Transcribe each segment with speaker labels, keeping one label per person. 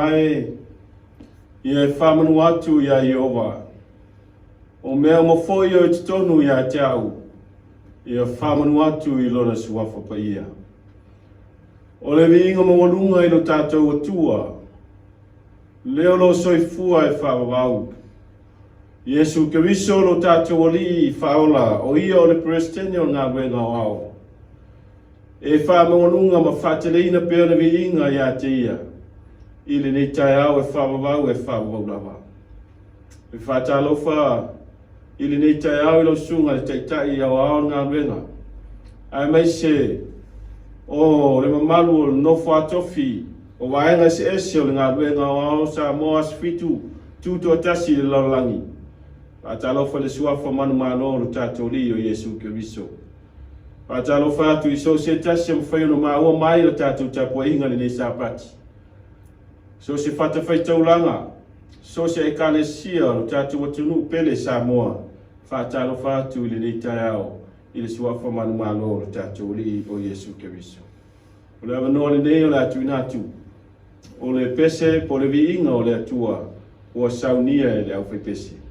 Speaker 1: Tama e, ia e faamanu atu iā Ieova. O mea uma foi o i totonu iā te au, ia faamanu atu i Lona Suafa Paia. O le viiga maualuga i lo tatou Atua, lea o lo o soifua e faavavau. Iesu Keriso lo tatou Alii Faaola, o Ia o le Peresetene o le Galuega Aoao. E faamaualuga ma faateleina pea le viiga iā te Ia i lenei taeao e faavavau e faavavau lava. E faatalofa i lenei taeao i lau susuga i le Taitai Aoao o le Galuega, aemaise o le mamalu o le nofo a tofi o vaega eseese o le Galuega Aoao o Samoa Aso Fitu Tutoatasi i le lalolagi. Faatalofa i le Suafa manumalo o lo tatou Alii o Iesu Keriso. Faatalofa atu i so o se tasi e mafai ona maua mai le tatou tapuaiga i lenei Sapati. So o se fatafaitaulaga, so o se Ekalesia o lo tatou atunuu pele Samoa, faatalofa atu i lenei taeao i le Suafa manumalo o lo tatou Alii o Iesu Keriso. O le avanoa lenei o le a tuuina atu o le pese po o le viiga o le Atua ua saunia e le aufaipese.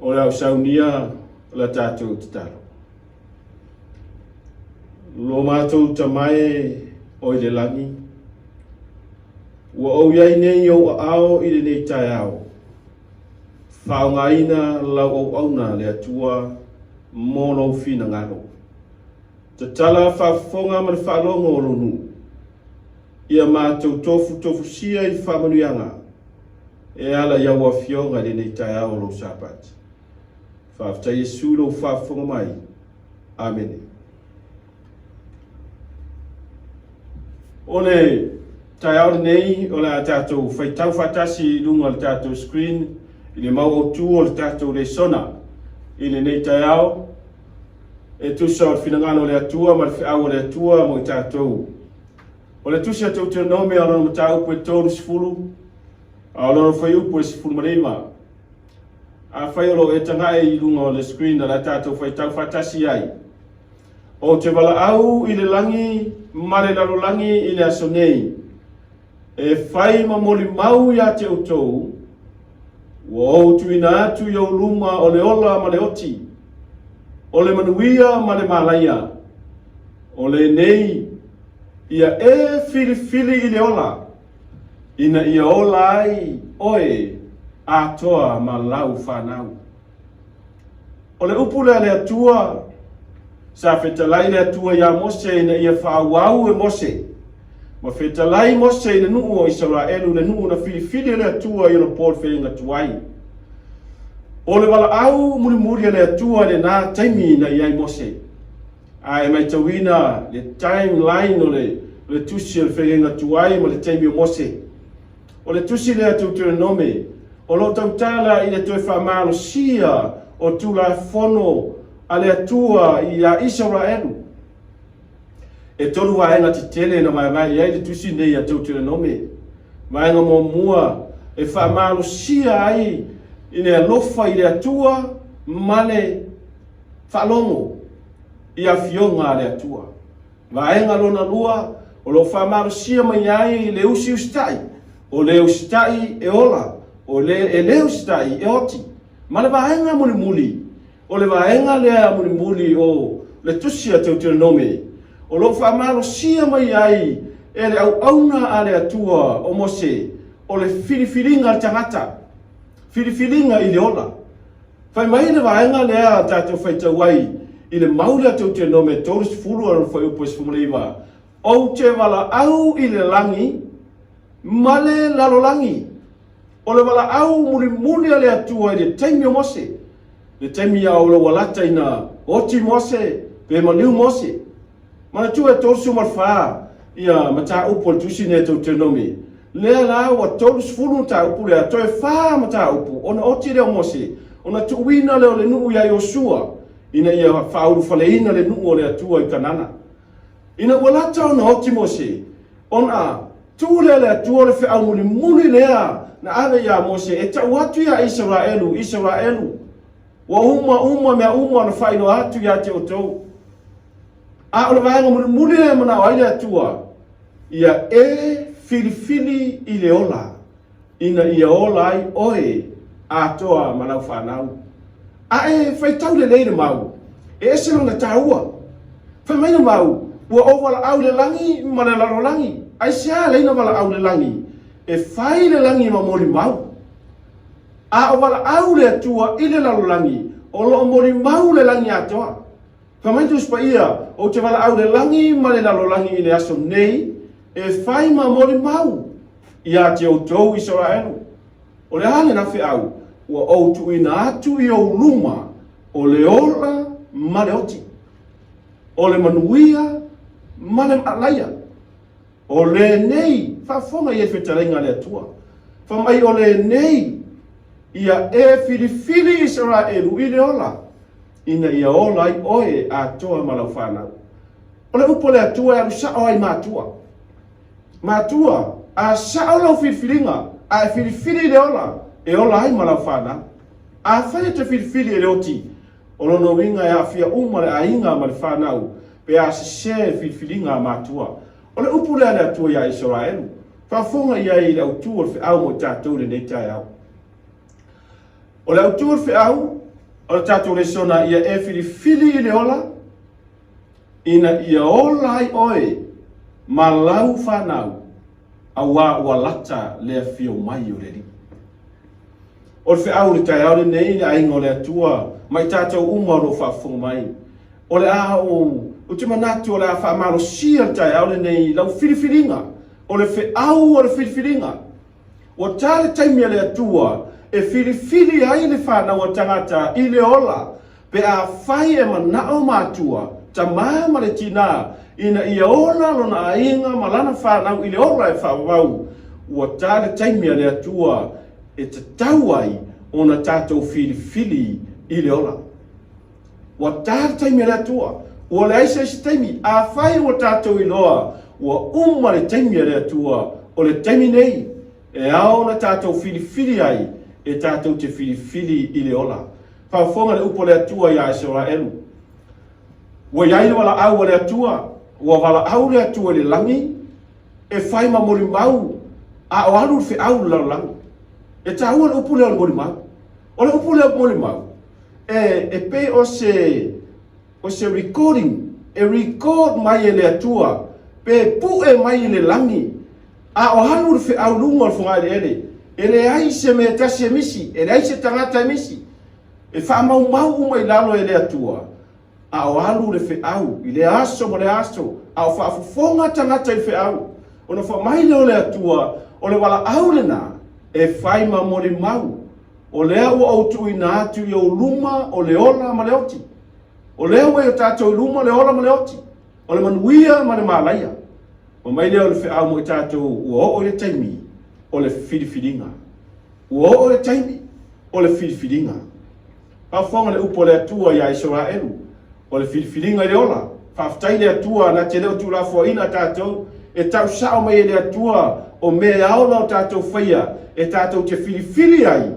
Speaker 1: O le au saunia la tatou tatalo. Lo matou tamae o i le lagi, ua ou i ai nei i ou aao i lenei taeao, faaaogaina lau auauna le Atua mo lou finagalo. Tatala faafofoga ma le faalogo o lou nuu, ia matou tofutofusia i faamanuiaga e ala i au afioga i lenei taeao o lou Sapati. Faafetai Iesu i lou faafofoga mai. Amene. O le taeao lenei o le a tatou faitau faatasi i luga o le tatou screen i le mau autu o le tatou lesona i lenei taeao. E tusa o le finagalo o le Atua ma le feau o le Atua mo i tatou. O le tusi a Teuteronome o lona mataupu e 30, a o lona fuaiupu e 15. Afai o lo o e tagae i luga o le screen o le a tatou faitau faatasi ai. Ou te valaau i le lagi ma le lalolagi i le aso nei, e fai ma molimau iā te outou, ua ou tuuina atu i ou luma o le ola ma le oti, o le manuia ma le malaia, o lenei ia e filifili i le ola, ina ia ola ai oe atoa ma lau fanau. O le upu lea a le Atua, sa fetalai le Atua iā Mose ina ia faaauau e Mose, ma fetalai Mose i le nuu o Isaraelu, le nuu na filifili e le Atua i ona po le feaiga tuai. O le valaau mulimuli a le Atua i lenā taimi na i ai Mose. A e maitauina le timeline o le, le tusi o le feaiga tuai ma le taimi o Mose. O le tusi lea Teuteronome, o lo o tautala i le toe faamalosia o Tulafono a le Atua iā Isaraelu. E tolu vaega tetele na vaevae i ai le tusi nei a Teuteronome. Vaega muamua e faamalosia ai i le alofa i le Atua ma le faalogo i afioga a le Atua. Vaega lona lua, o lo o faamalosia mai ai le usiusitai, o le usitai e ola, o le e le usitai e oti. Ma le vaega mulimuli, o le vaega lea mulimuli o le tusi a Teuteronome, o lo o faamalosia mai ai e le auauna a le Atua o Mose, o le filifiliga a le tagata, filifiliga i le ola. Fai mai le vaega lea tatou faitau ai i le mau lea Teuteronome 30 a lona fuaiupu e 19, Ou te valaau i le lagi ma le lalolagi. O le valaau mulimuli a le Atua i le taimi o Mose, le taimi a o ua lata ina oti Mose pe maliu Mose. Manatua e 34 ia mataupu o le tusi nei a Teuteronome. Lea la ua 30 mataupu lea, toe fa mataupu ona oti lea o Mose, ona tuuina lea o le nuu ia Iosua ina ia faaulufaleina le nuu o le Atua i Kanana. Ina ua lata ona oti Mose, ona tu lea le Atua o le feau mulimuli lea na ave iā Mose e tau atu iā Isaraelu, Isaraelu, Ua uma uma mea uma ona faailoa atu ia te outou. A o le vaega mulimuli lea e manao ai le Atua, ia e filifili i le ola, ina ia ola ai oe atoa ma lau fanau. A e faitau lelei le mau, e ese lona taua. Fai mai le mau, ua ou valaau i le lagi ma le lalolagi. Aisea e leina valaau i le lagi? E fai le lagi ma molimau. A o valaau le Atua i le lalolagi, o lo o molimau le lagi atoa. Fai mai Tusi Paia, Ou te valaau le lagi ma le lalolagi i le aso nei, e fai ma molimau ia te outou Isaraelu. O le a lena feau ua ou tuuina atu i ou luma, o le ola ma le oti, o le manuia ma le maalaia. O lenei, faafofoga i ai fetalaiga a le Atua, fai mai o lenei, ia e filifili Isaraelu i le ola, ina ia ola ai oe atoa ma lau fanau. O le upu a le Atua e alu sao ai matua. Matua, a sao lau filifiliga, a e filifili i le ola, e ola ai ma lau fanau. Afai e te filifili e le oti, o lona uiga e aafia uma le aiga ma le fanau, pe a sesē le filifiliga a matua. O le upu lea a le Atua iā Isaraelu, faafofoga i ai i le autū o le feau mo i tatou i lenei taeao. O le autū o le feau, o le tatou lesona ia e filifili i le ola, ina ia ola ai oe ma lau fanau, auā ua lata le afio mai o le Alii. O le feau i le taeao lenei i le aiga o le Atua ma i tatou uma o lo o faafofoga mai, o le a ou, ou te manatu o le a faamalosia le taeao lenei i lau filifiliga, o le feau o le filifiliga. Ua ta le taimi a le Atua e filifili ai le fanau a tagata i le ola, pe afai e manao matua, tamā ma le tinā, ina ia ola lona aiga ma lana fanau i le ola e faavavau, ua ta le taimi a le Atua e tatau ai ona tatou filifili i le ola. Ua ta le taimi a le Atua. Ua leai se isi taimi. Afai ua tatou iloa ua uma le taimi a le Atua, o le taimi nei e ao ona tatou filifili ai, e tatou te filifili i le ola. Faafofoga le upu a le Atua iā Isaraelu. Ua i ai le valaau a le Atua, ua valaau le Atua i le lagi, e fai ma molimau, a o alu le feau i le lalolagi. E taua le upu lea o le molimau. O le upu lea o le molimau, e, e pei o se, o se recording, e record mai e le Atua, pe pue mai i le lagi, a o alu le feau i luga o le fogaeleele. E leai se mea e tasi e misi, e leai se tagata e misi. E faamaumau uma i lalo e le Atua, a o alu le feau i lea aso ma lea aso, a o faafofoga tagata i le feau. Ona fai mai lea o le Atua, o le valaau lena e fai ma molimau, o lea ua ou tuuina atu i ou luma o le ola ma le oti. O lea ua i o tatou luma le ola ma le oti, o le manuia ma le malaia. Fai mai lea o le feau mo i tatou ua oo i le taimi o le filifiliga. Ua oo le taimi o le filifiliga. Faafofoga le upu a le Atua iā Isaraelu, o le filifiliga i le ola. Faafetai i le Atua na te le o tuulafoaiina tatou, e tau sao mai e le Atua o mea e ao ona o tatou faia e tatou te filifili ai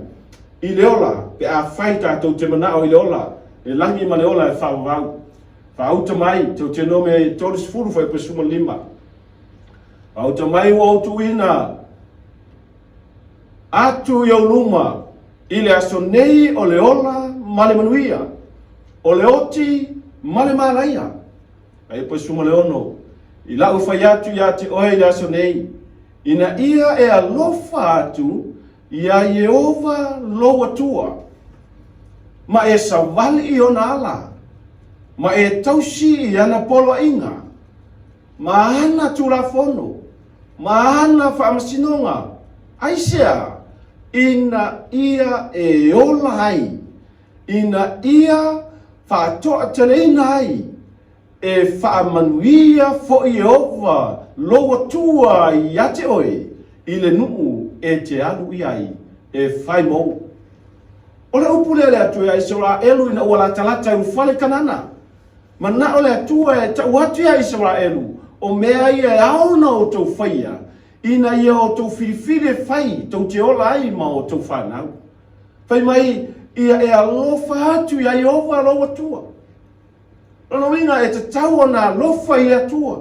Speaker 1: i le ola, pe afai tatou te manao i le ola, le lagi ma le ola e faavavau. Faauta mai, Teutenome 30 fuaiupu 15. Faauta mai ua ou tuuina atu i ou luma i le aso nei o le ola ma le manuia, o le oti ma le malaia. Fuaiupu 16, I lau fai atu iā te oe i le aso nei, ina ia e alofa atu iā Ieova lou Atua, ma e savali i ona ala, ma e tausi i ana poloaiga, ma ana tulafono, ma ana faamasinoga, aisea? Ina ia e ola ai, ina ia faatoateleina ai, e faamanuia foi Ieova lou Atua iā te oe i le nuu e te alu i ai e fai mou. O le upu lea a le Atua iā Isaraelu ina ua latalata i ulufale i Kanana. Manao le Atua e tau atu iā Isaraelu, o mea ia e ao ona outou faia, ina ia outou filifili e fai tou te ola ai ma outou fanau. Fai mai ia e alofa atu iā Ieova lou Atua. Lona uiga e tatau ona alofa i le Atua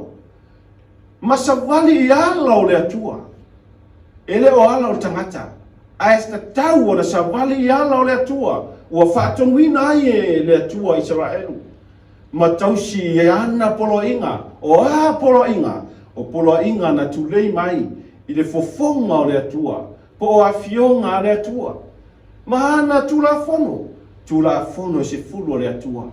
Speaker 1: ma savali i ala o le Atua. E le o ala o le tagata, ae tatau ona savali i ala o le Atua ua faatonuina ai e le Atua Isaraelu ma tausi i ana poloaiga. O a poloaiga? O poloaiga na tulei mai i le fofoga o le Atua, po o afioga a le Atua. Ma ana Tulafono, Tulafono e sefulu a le Atua,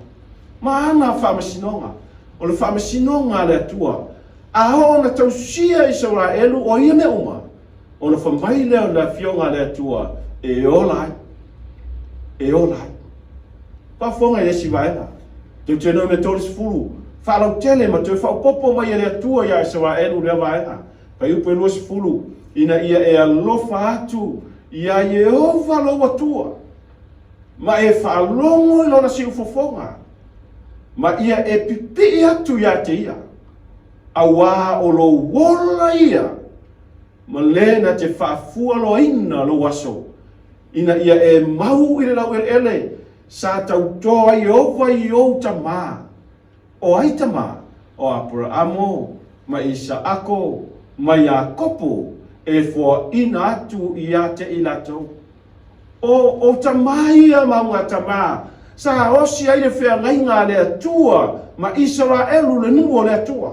Speaker 1: ma ana faamasinoga, o le faamasinoga a le Atua, a oo ona tausia Isaraelu o ia mea uma, ona fai mai lea o le Afioga a le Atua e ola ai, e ola ai. Faafofoga i le isi vaega, Deuteronome 30, faalautele ma toe faaopoopo mai e le Atua iā Isaraelu lea vaega, Fuaiupu e 20, ina ia e alofa atu iā Ieova lou Atua, ma e faalogo i lona siufofoga, ma ia e pipii atu iā te ia, auā o lou ola ia, ma le na te faafualoaina lou aso, ina ia e mau i le laueleele sa tauto ai Ieova i ou tamā. O ai tama? O Aperaamo, ma Isaako, ma Iakopo, e foaina atu ia te i latou. O ou tama ia ma uga tama, sa osi ai le feagaiga a le Atua ma Isaraelu le nuu o le Atua.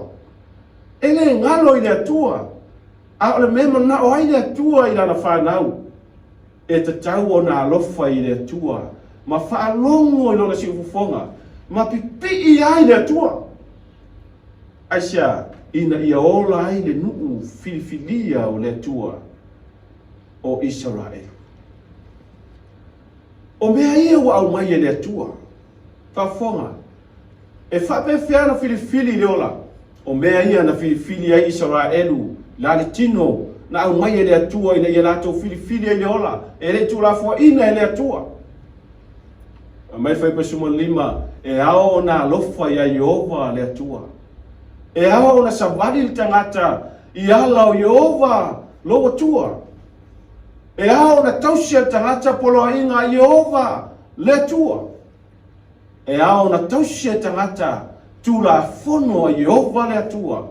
Speaker 1: E le galo i le Atua, a o le mea manao ai le Atua i lana fanau, E tatau ona alofa i le Atua ma faalogo i lona siufofoga ma pipii ai le Atua. Aisea? Ina ia ola ai le nuu filifilia o le Atua o Isaraelu. O mea ia ua aumai e le Atua. Faafofoga, e faapefea ona filifili i le ola? O mea ia na filifili ai Isaraelu la le tino na aumai e le Atua ina ia latou filifili ai le ola, e le i tuulafoaina e le Atua. Aumai le fuaiupu 15, E ao ona alofa iā Ieova le Atua. E ao ona savali le tagata i ala o Ieova lou Atua. E ao ona tausi e le tagata poloaiga a Ieova le Atua. E ao ona tausi e le tagata tulafono a Ieova le Atua.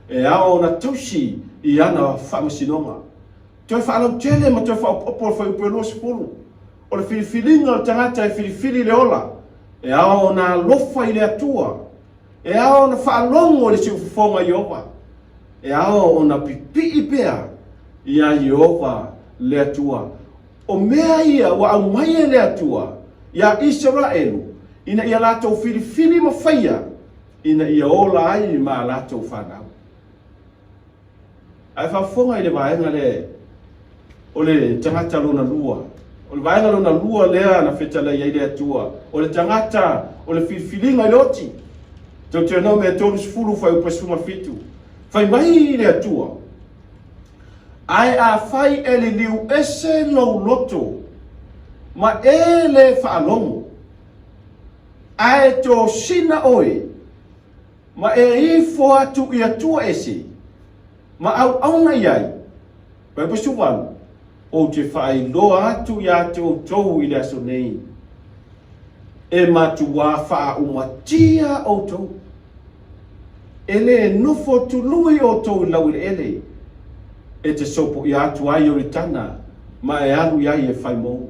Speaker 1: E ao ona tausi i ana faamasinoga. Toe faalautele ma toe faaopoopo le fuaiupu e 20. O le filifiliga o le tagata e filifili le ola, e ao ona alofa i le Atua, e ao ona faalogo i le siufofoga a Ieova, e ao ona pipii pea iā Ieova le Atua. O mea ia ua aumai e le Atua iā Isaraelu ina ia latou filifili ma faia ina ia ola ai ma a latou fanau. Ae faafofoga i le vaega lea o le tagata lona lua. O le vaega lona lua lea na fetalai ai le Atua, o le tagata o le filifiliga i le oti. Deuteronome 30 fuaiupu 17. Fai mai le Atua, Ae afai e liliu ese lou loto ma e le faalogo, ae tosina oe ma e ifo atu i Atua ese, ma auauna i ai, Fuaiupu 18, Ou te faailoa atu iā te outou i le aso nei, e matuā faaumatia outou. E lē nofo tului outou i laueleele, e te sopoia atu ai Ioritana ma e alu i ai e fai mou.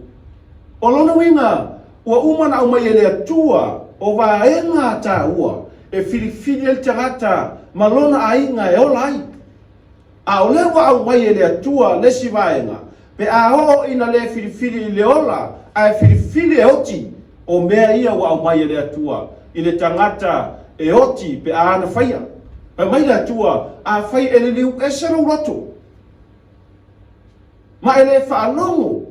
Speaker 1: O lona uiga, ua uma ona aumai e le Atua o vaega taua e filifili ai le tagata ma lona aiga e ola ai. A o lea ua aumai e le Atua le isi vaega, pe a oo ina le filifili i le ola, ae filifili e oti, o mea ia ua aumai e le Atua i le tagata e oti pe a ana faia. Fai mai le Atua, Afai e liliu ese lou loto, ma e le faalogo,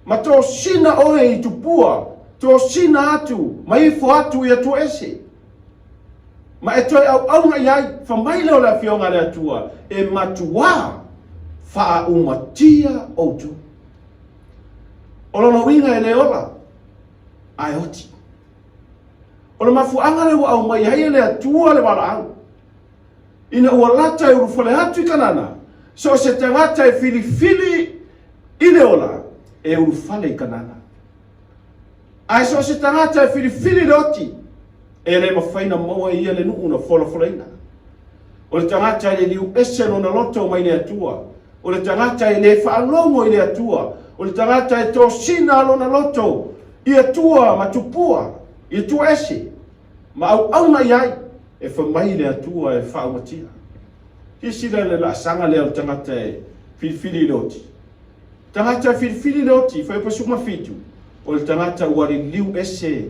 Speaker 1: Ma tosina oe i tupua, tosina atu ma ifo atu i Atua ese. Ma e toe auauna i ai, fa mai lea o le Afioga a le Atua, e matuā faaumatia outou. O lona uiga e le ola, ae oti. O le mafuaaga lea ua aumai ai e le Atua le valaau, ina ua lata e ulufale atu i Kanana, so o se tagata e filifili i le ola, e ulufale i Kanana. Ae so o se tagata e filifili i le oti, e le mafai na maua e ia le nuu na folafolaina. O le tagata e le liu ese lona loto mai le Atua, o le tagata e le faalogo i le Atua, o le tagata e tosina lona loto i Atua ma tupua, i Atua ese, ma auauna i ai, e fai mai le Atua e faaumatia. Silasila i le laasaga lea o le tagata e filifili i le oti. Tagata e filifili i le oti, fuaiupu 17, o le tagata ua liliu ese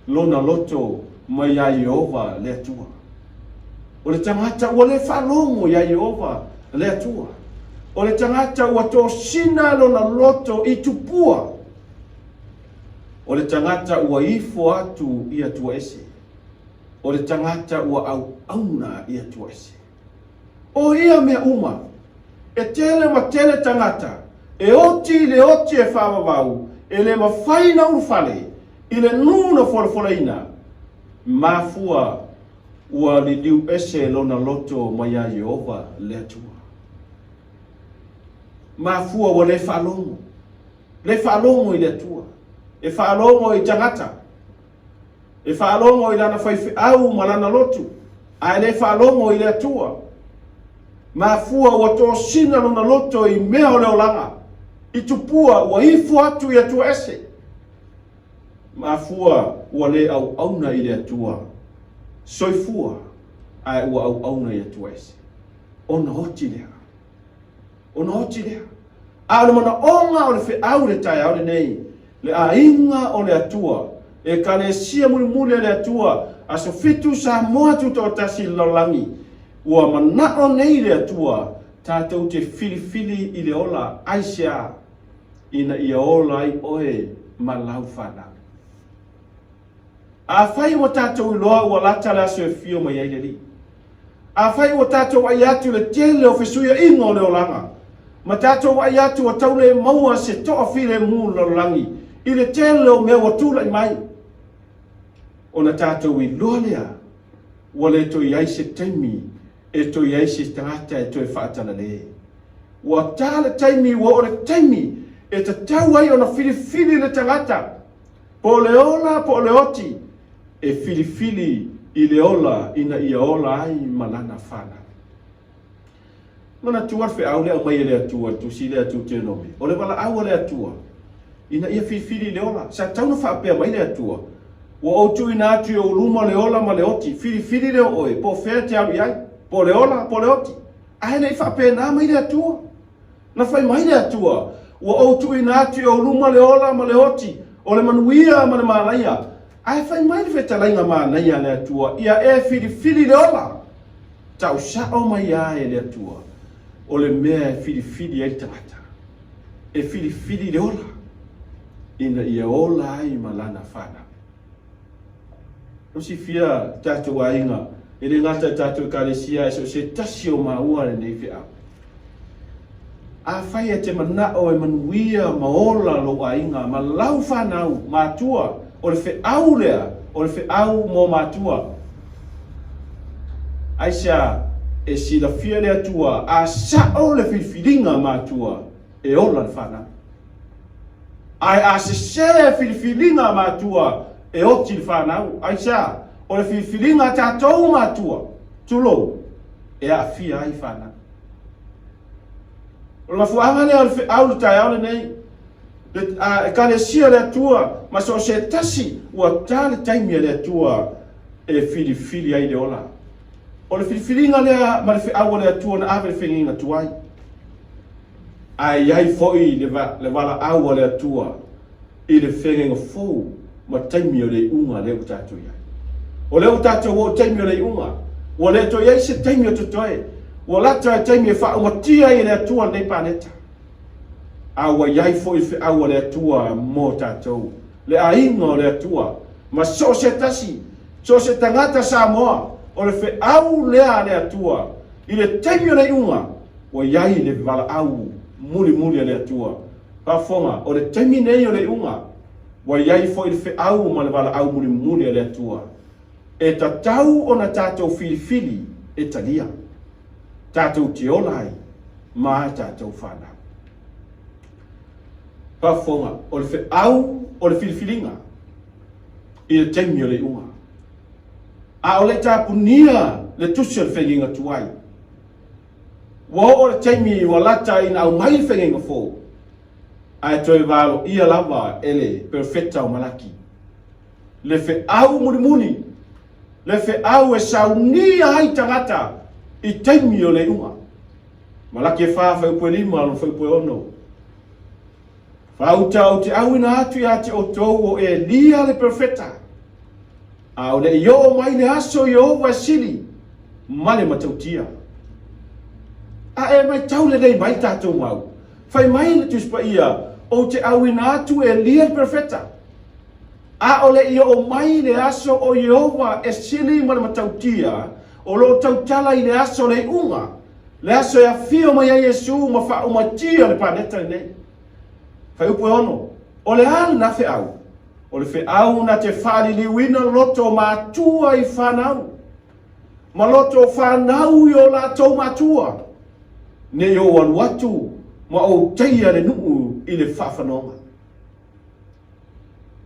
Speaker 1: lona loto mai iā Ieova le Atua. O le tagata ua le faalogo iā Ieova le Atua. O le tagata ua tosina lona loto i tupua. O le tagata ua ifo atu i Atua ese. O le tagata ua auauna i Atua ese. O ia mea uma, e tele ma tele tagata e oti i le oti e faavavau e le mafai ona ulufale i le nuu na folafolaina, mafua ua liliu ese lona loto mai iā Ieova le Atua. Mafua ua le faalogo, le faalogo i le Atua, e faalogo i tagata. E faalogo i lana faifeau ma lana lotu, ae le faalogo i le Atua. Mafua ua tosina lona loto i mea o le olaga, i tupua ua ifo atu i Atua ese. Mafua ua le auauna i le Atua soifua, ae ua auauna i Atua ese. Ona oti lea. Ona oti lea. A o le manaoga o le feau i le taeao lenei, le aiga o le Atua, Ekalesia mulimuli a le Atua, aso fitu Samoa Tutoatasi i le lalolagi, ua manao nei le Atua tatou te filifili i le ola aisea ina ia ola ai oe ma lau fanau. Afai ua tatou iloa ua lata le aso e fio mai ai le Alii. Afai ua tatou vaai atu i le tele o fesuiaiga o le olaga, ma tatou vaai atu ua tau le maua se toafilemu i le lalolagi i le tele o mea ua tulai mai. Ona tatou iloa lea ua le toe i ai se taimi e toe i ai se tagata e toe faatalale. Ua ta le taimi, ua oo le taimi e tatau ai ona filifili le tagata, po o le ola po o le oti, e filifili i le ola ina ia ola ai ma lana fanau. Manatua le feau lea aumai e le Atua i le tusi lea a Teuteronomi, o le valaau a le Atua ina ia filifili i le ola. Sa tatau ona faapea mai le Atua, Ua ou tuuina atu i ou luma le ola ma le oti, filifili lea o oe, po o fea e te alu i ai, po o le ola, po o le oti. Ae le i faapena mai le Atua. Na fai mai le Atua, Ua ou tuuina atu i ou luma le ola ma le oti, o le manuia ma le malaia. Ae fai mai le fetalaiga manaia a le Atua, Ia e filifili le ola. Tau sao mai lava e le Atua, o le mea e filifili ai le tagata, e filifili le ola, ina ia ola ai ma lana fanau. Ua silafia tatou aiga, e le gata i tatou ekalesia, ae so o se tasi o maua lenei feau. Afai e te manao e manuia ma ola lou aiga ma lau fanau matua, o le feau lea, o le feau mo matua. Aisea e silafia le Atua a sao le filifiliga matua e ola le fanau. Ae a sese filifiliga a matua e oti le fanau. Aisea? O le filifiliga a tatou matua, tulou, e aafia ai fanau. O le mafuaaga lea o le feau i le taeao lenei, le Ekalesia a le Atua ma so o se tasi ua ta le taimi a le Atua e filifili ai le ola. O le filifiliga lea ma le feau a le Atua na ave le feagaiga tuai. Ae i ai foi le valaau a le Atua i le feagaiga fou ma taimi o le iuga lea ua tatou i ai. O lea ua tatou oo i taimi o le iuga, ua le toe i ai se taimi o totoe, ua lata le taimi e faaumatia ai e le Atua lenei paneta. A ua i ai foi le feau a le Atua mo tatou, le aiga o le Atua, ma so o se tasi, so o se tagata Samoa, o le feau lea a le Atua i le taimi o le iuga, Ua i ai le valaau mulimuli a le Atua. Faafofoga, o le taimi nei o le iuga, ua i ai foi le feau ma le valaau mulimuli a le Atua, e tatau ona tatou filifili e talia, tatou te ola ai ma a tatou fanau. Faafofoga, o le feau o le filifiliga i le taimi o le iuga. A o le i tapunia le tusi o le feagaiga tuai, Ua oo le taimi ua lata ina aumai le feagaiga fou, ae toe valoia lava e le perofeta o Malaki le feau mulimuli, le feau e saunia ai tagata i taimi o le iuga. Malaki e 4, fuaiupu e 5, lona fuaiupu e 6. Faauta ou te auina atu ia te outou o Elia le perofeta, A o le i oo mai le aso Ieova e sili ma le matautia. A e matau lelei mai tatou mau, fai mai le Tusi Paia, Ou te auina atu Elia le perofeta. A o le i oo mai le aso o Ieova e sili ma le matautia, o lo o tautala i le aso o le iuga, le aso e afio mai ai Iesu ma faaumatia le paneta lenei. Fuaiupu e 6, O le a lena feau? O le feau na te faaliliuina loto matua i fanau, ma loto fanau i o latou matua, ne i ou alu atu ma ou taia le nuu i le faafanoga.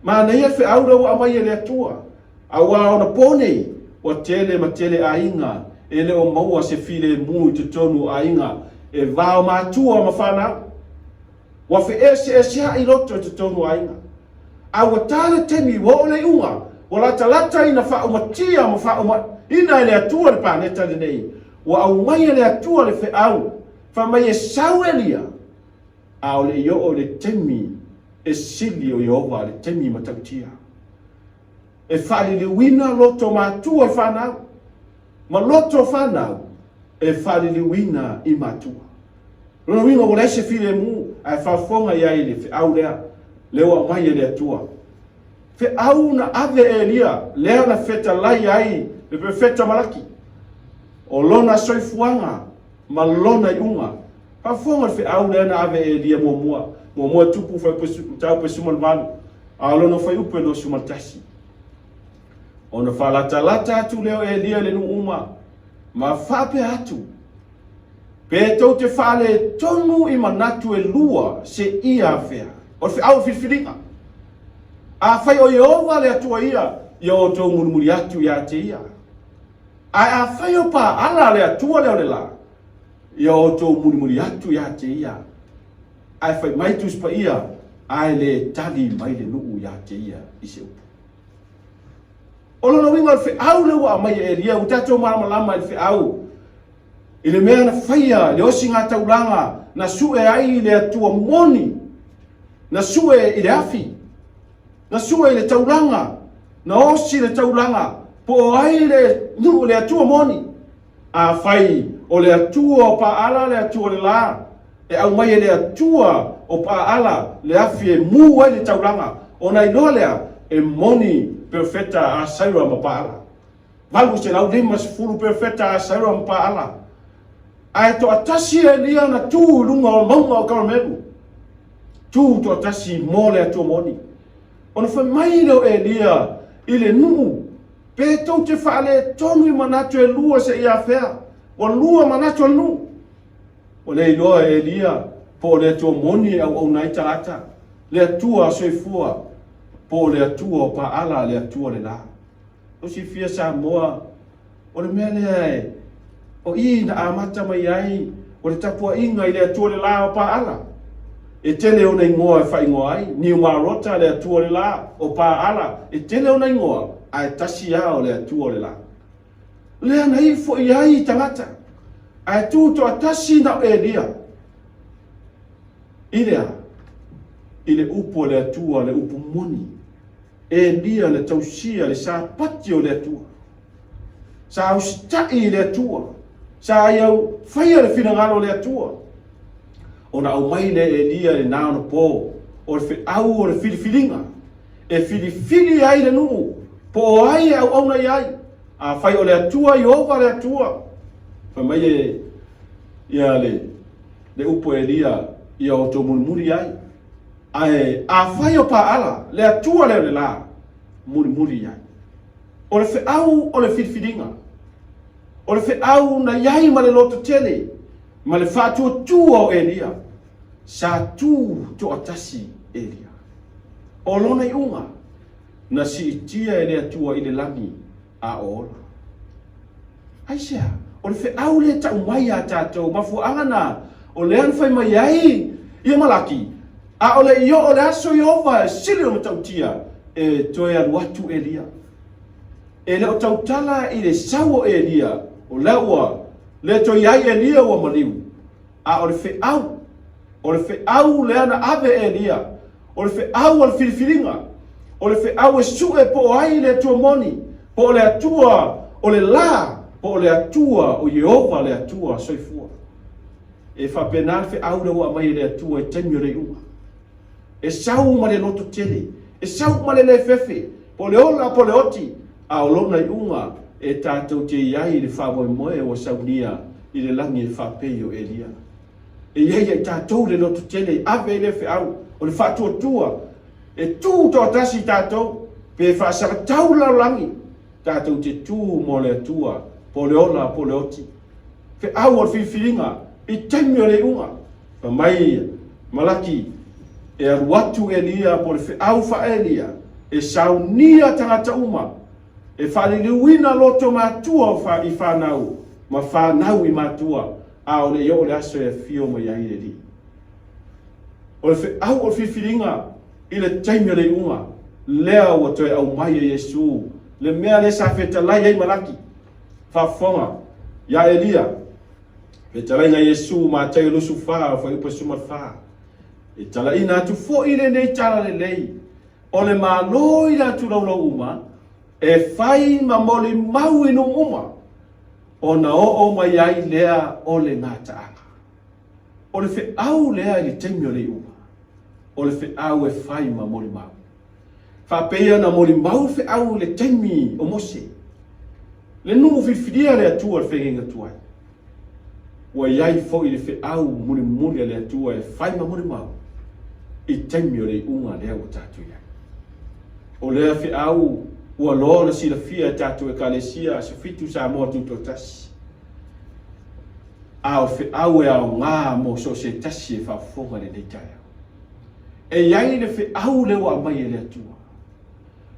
Speaker 1: Manaia le feau lea ua aumai e le Atua, aua ona po nei, ua tele ma tele aiga e le o maua se filemu i totonu o aiga e vao matua ma fanau. Ua feeseeseaʻi loto i totonu o aiga. A ua ta le taimi ua oo le iuga, ua latalata ina faaumatia ma faaumaina e le Atua le paneta lenei. Ua aumai e le Atua le feau, fai mai e sau Elia, a o le i oo i le taimi e sili o Ieova le taimi matautia. E faaliliuina loto matua i fanau, ma loto fanau e faaliliuina i matua. Lona uiga ua leai se filemu, ae faafofoga i ai i le feau lea, lea ua aumai e le Atua. Feau na ave e Elia, lea na fetalai ai le perofeta Malaki, o lona soifuaga ma lona iuga. Faafofoga i le feau lea na ave e Elia muamua, muamua Tupu mataupu e 18, a o lona fuaiupu e 21. Ona faalatalata atu lea o Elia i le nuu uma, ma faapea atu, Pe tou te faaletonu i manatu e lua seia afea. O le feau o le filifiliga. Afai o Ieova le Atua ia, ia outou mulimuli atu ia te ia. Ae afai o Paala le Atua lea o le la, ia outou mulimuli atu ia te ia. Ae fai mai Tusi Paia, ae le tali mai le nuu ia te ia i se upu. O lona uiga o le feau lea ua aumai e Elia, ua tatou malamalama i le feau, i le mea na faia, le osigataulaga na sue ai le Atua moni, na sue i le afi, na sue i le taulaga, na osi le taulaga, po o ai le nuu le Atua moni. Afai o le Atua o Paala le Atua o le la, e aumai e le Atua o Paala le afi e mu ai le taulaga, ona iloa lea e moni perofeta a Saira ma Paala. 850 perofeta a Saira ma Paala. Ae toatasi Elia na tu i luga o mauga o Karamelu. Tu toatasi mo le Atua moni. Ona fai mai lea o Elia i le nuu, Pe tou te faaletonu i manatu e lua seia afea, ua lua manatu o le nuu. Ua le iloa e Elia po o le Atua moni e auauna ai tagata, le Atua soifua, po o le Atua o Paala, le Atua le la. Ua silafia Samoa, o le mea lea e, o i na amata mai ai o le tapuaiga i le Atua le la o Paala. E tele ona igoa e faaigoa ai, Niumarota le Atua le la o Paala, e tele ona igoa, ae tasi lava o le Atua le la. Lea na ifo i ai i tagata, ae tu toatasi na o Elia. I le a? I le upu a le Atua, le upu moni. Elia na tausia le sapati o le Atua. Sa usitai i le Atua. Sa ia faia le finagalo o le Atua. Ona aumai lea e Elia i lena ona po, o le feau o le filifiliga, e filifili ai le nuu, po o ai e auauna i ai. Afai o le Atua, Ieova le Atua. Fai mai e ia le, le upu a Elia, ia outou mulimuli ai. Ae afai o Paala, le Atua lea o le la, mulimuli i ai. O le feau o le filifiliga. O le feau na i ai ma le loto tele, ma le faatuatua o Elia. Sa tu toatasi Elia. O lona iuga, na siitia e le Atua i le lagi a o ola. Aisea? O le feau lea e tau mai iā tatou, mafuaaga na o lea na fai mai ai ia Malaki, a o le i oo le aso Ieova e sili ona matautia, e toe alu atu Elia. E le o tautala i le sau o Elia, o lea ua le toe i ai Elia ua maliu, a o le feau, o le feau lea na ave e Elia, o le feau o le filifiliga, o le feau e sue po o ai le Atua moni, po o le Atua o le la, po o le Atua o Ieova le Atua soifua. E faapena le feau lea ua aumai e le Atua i taimi o le iuga. E sau ma le loto tele, e sau ma le le fefe, po o le ola po o le oti, a o lona iuga e tatou te i ai i le faamoemoe ua saunia i le lagi e faapei o Elia. E i ai ia i tatou le loto tele e ave ai lea feau o le faatuatua e tu toatasi i tatou, pe faasagatau le lalolagi, tatou te tu mo le Atua, po o le ola po o le oti. Feau o le filifiliga i taimi o le iuga. Fai mai Malaki, e alu atu Elia po o le feau faa-Elia e saunia tagata uma, e faaliliuina loto matua i fanau ma fanau i matua, a o le i oo le aso e afio mai ai le Alii. O le feau o le filifiliga i le taimi o le iuga, lea ua toe aumai e Iesu le mea lea sa fetalai ai Malaki, faafofoga, iā Elia, Fetalaiga Iesu, Mataio 24, fuaiupu 14. E talaina atu foi lenei tala lelei o le Malo i le atulaulau uma, e fai ma molimau i nuu uma, ona oo mai ai lea o le gataaga. O le feau lea i le taimi o le iuga, o le feau e fai ma molimau. Faapea na molimau feau i le taimi o Mose, le nuu filifilia le Atua le feagaiga tuai. Ua i ai foi le feau mulimuli a le Atua e fai ma molimau i taimi o le iuga lea ua tatou i ai. O lea feau. Ua loa ona silafia e tatou Ekalesia Aso Fitu Samoa Tutoatasi, a o feau e aoga mo so o se tasi e faafofoga i lenei taeao. E i ai le feau lea ua aumai e le Atua.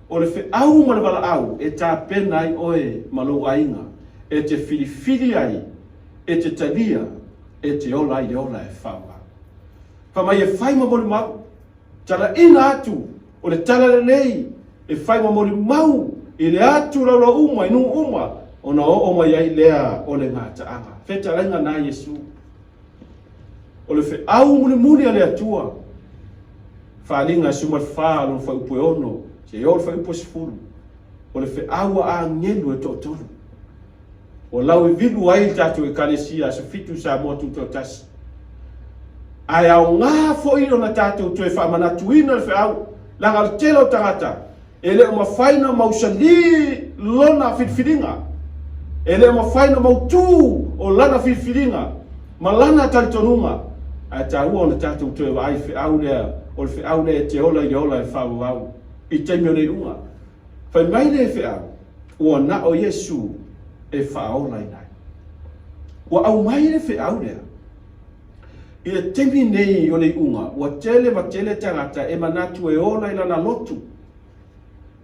Speaker 1: O le feau ma le valaau e tapena ai oe ma lou aiga e te filifili ai, e te talia, e te ola ai le ola e faavavau. Fai mai e fai ma molimau, talaina atu o le tala lelei e fai ma molimau i le atu laulau uma i nuu uma ona oo mai ai lea o le gataaga. Fetalaiga na Iesu. O le feau mulimuli a le Atua, Faaaliga 14 lona fuaiupu e 6 seia oo i le fuaiupu e 10, o le feau a agelu e toatolu. Ua lauivilu ai le tatou Ekalesia Aso Fitu Samoa Tutoatasi. Ae aoga foi ona tatou toe faamanatuina le feau, leaga o le tele o tagata e le o mafai ona mausali lona filifiliga, e le o mafai ona mautu o lana filifiliga ma lana talitonuga, ae taua ona tatou toe vaai i feau lea, o le feau lea e te ola i le ola e faavavau i taimi o le iuga. Fai mai le feau, ua na o Iesu e faaolaina ai. Ua aumai le feau lea i le taimi nei o le iuga, ua tele ma tele tagata e manatu e ola i lana lotu,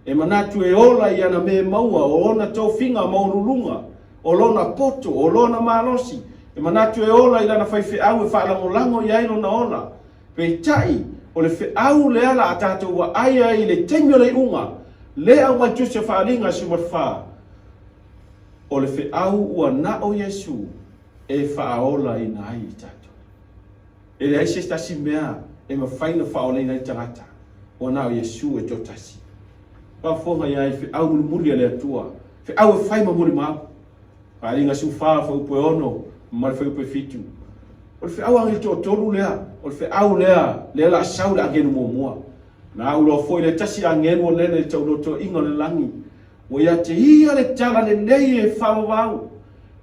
Speaker 1: e manatu e ola i ana mea e maua, o ona tofiga maualuluga, o lona poto, o lona malosi, e manatu e ola i lana faifeau e faalagolago i ai lona ola. Peitai, o le feau lea la a tatou vaai ai i le taimi o le iuga, lea aumai Tusi o Faaaliga 14, o le feau ua na o Iesu e faaolaina ai i tatou. E leai se tasi mea e mafai ona faaolaina ai le tagata, ua na o Iesu e toatasi. Faafofoga i ai feau mulimuli a le Atua, feau e fai ma molimau. Faaaliga 14, fuaiupu e 6 ma le fuaiupu e 7. O le feau agelu toatolu lea, o le feau lea, lea la sau le agelu muamua. Na au loa foi le tasi agelu o lele i le taulotoiga o le lagi, ua ia te ia le tala lelei e faavavau,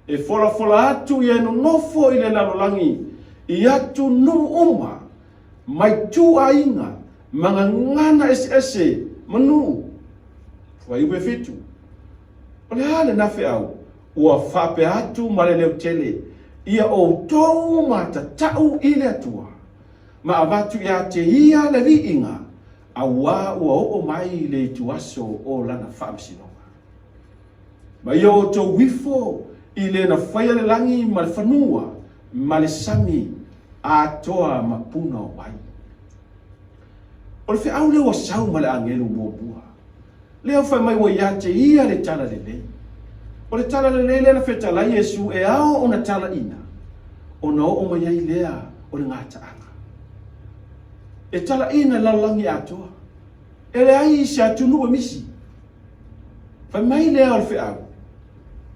Speaker 1: e folafola atu i e nonofo i le lalolagi, i atunuu uma, mai ituaiga ma gagana eseese ma nuu. Fuaiupu e 7. O le a lena feau? Ua faapea atu ma le leo tele, Ia outou matatau i le Atua, ma avatu ia te Ia le viiga, auā ua oo mai le ituaso o Lana faamasinoga. Ma ia outou ifo i le na faia le lagi ma le fanua ma le sami atoa ma puna o vai. O le feau lea ua sau ma le agelu muamua. Lea fai mai ua ia te ia le tala lelei. O le tala lelei lea na fetalai Iesu e ao ona talaina, ona oo mai ai lea o le gataaga. E talaina i le lalolagi atoa. E leai se atunuu e misi. Fai mai lea o le feau,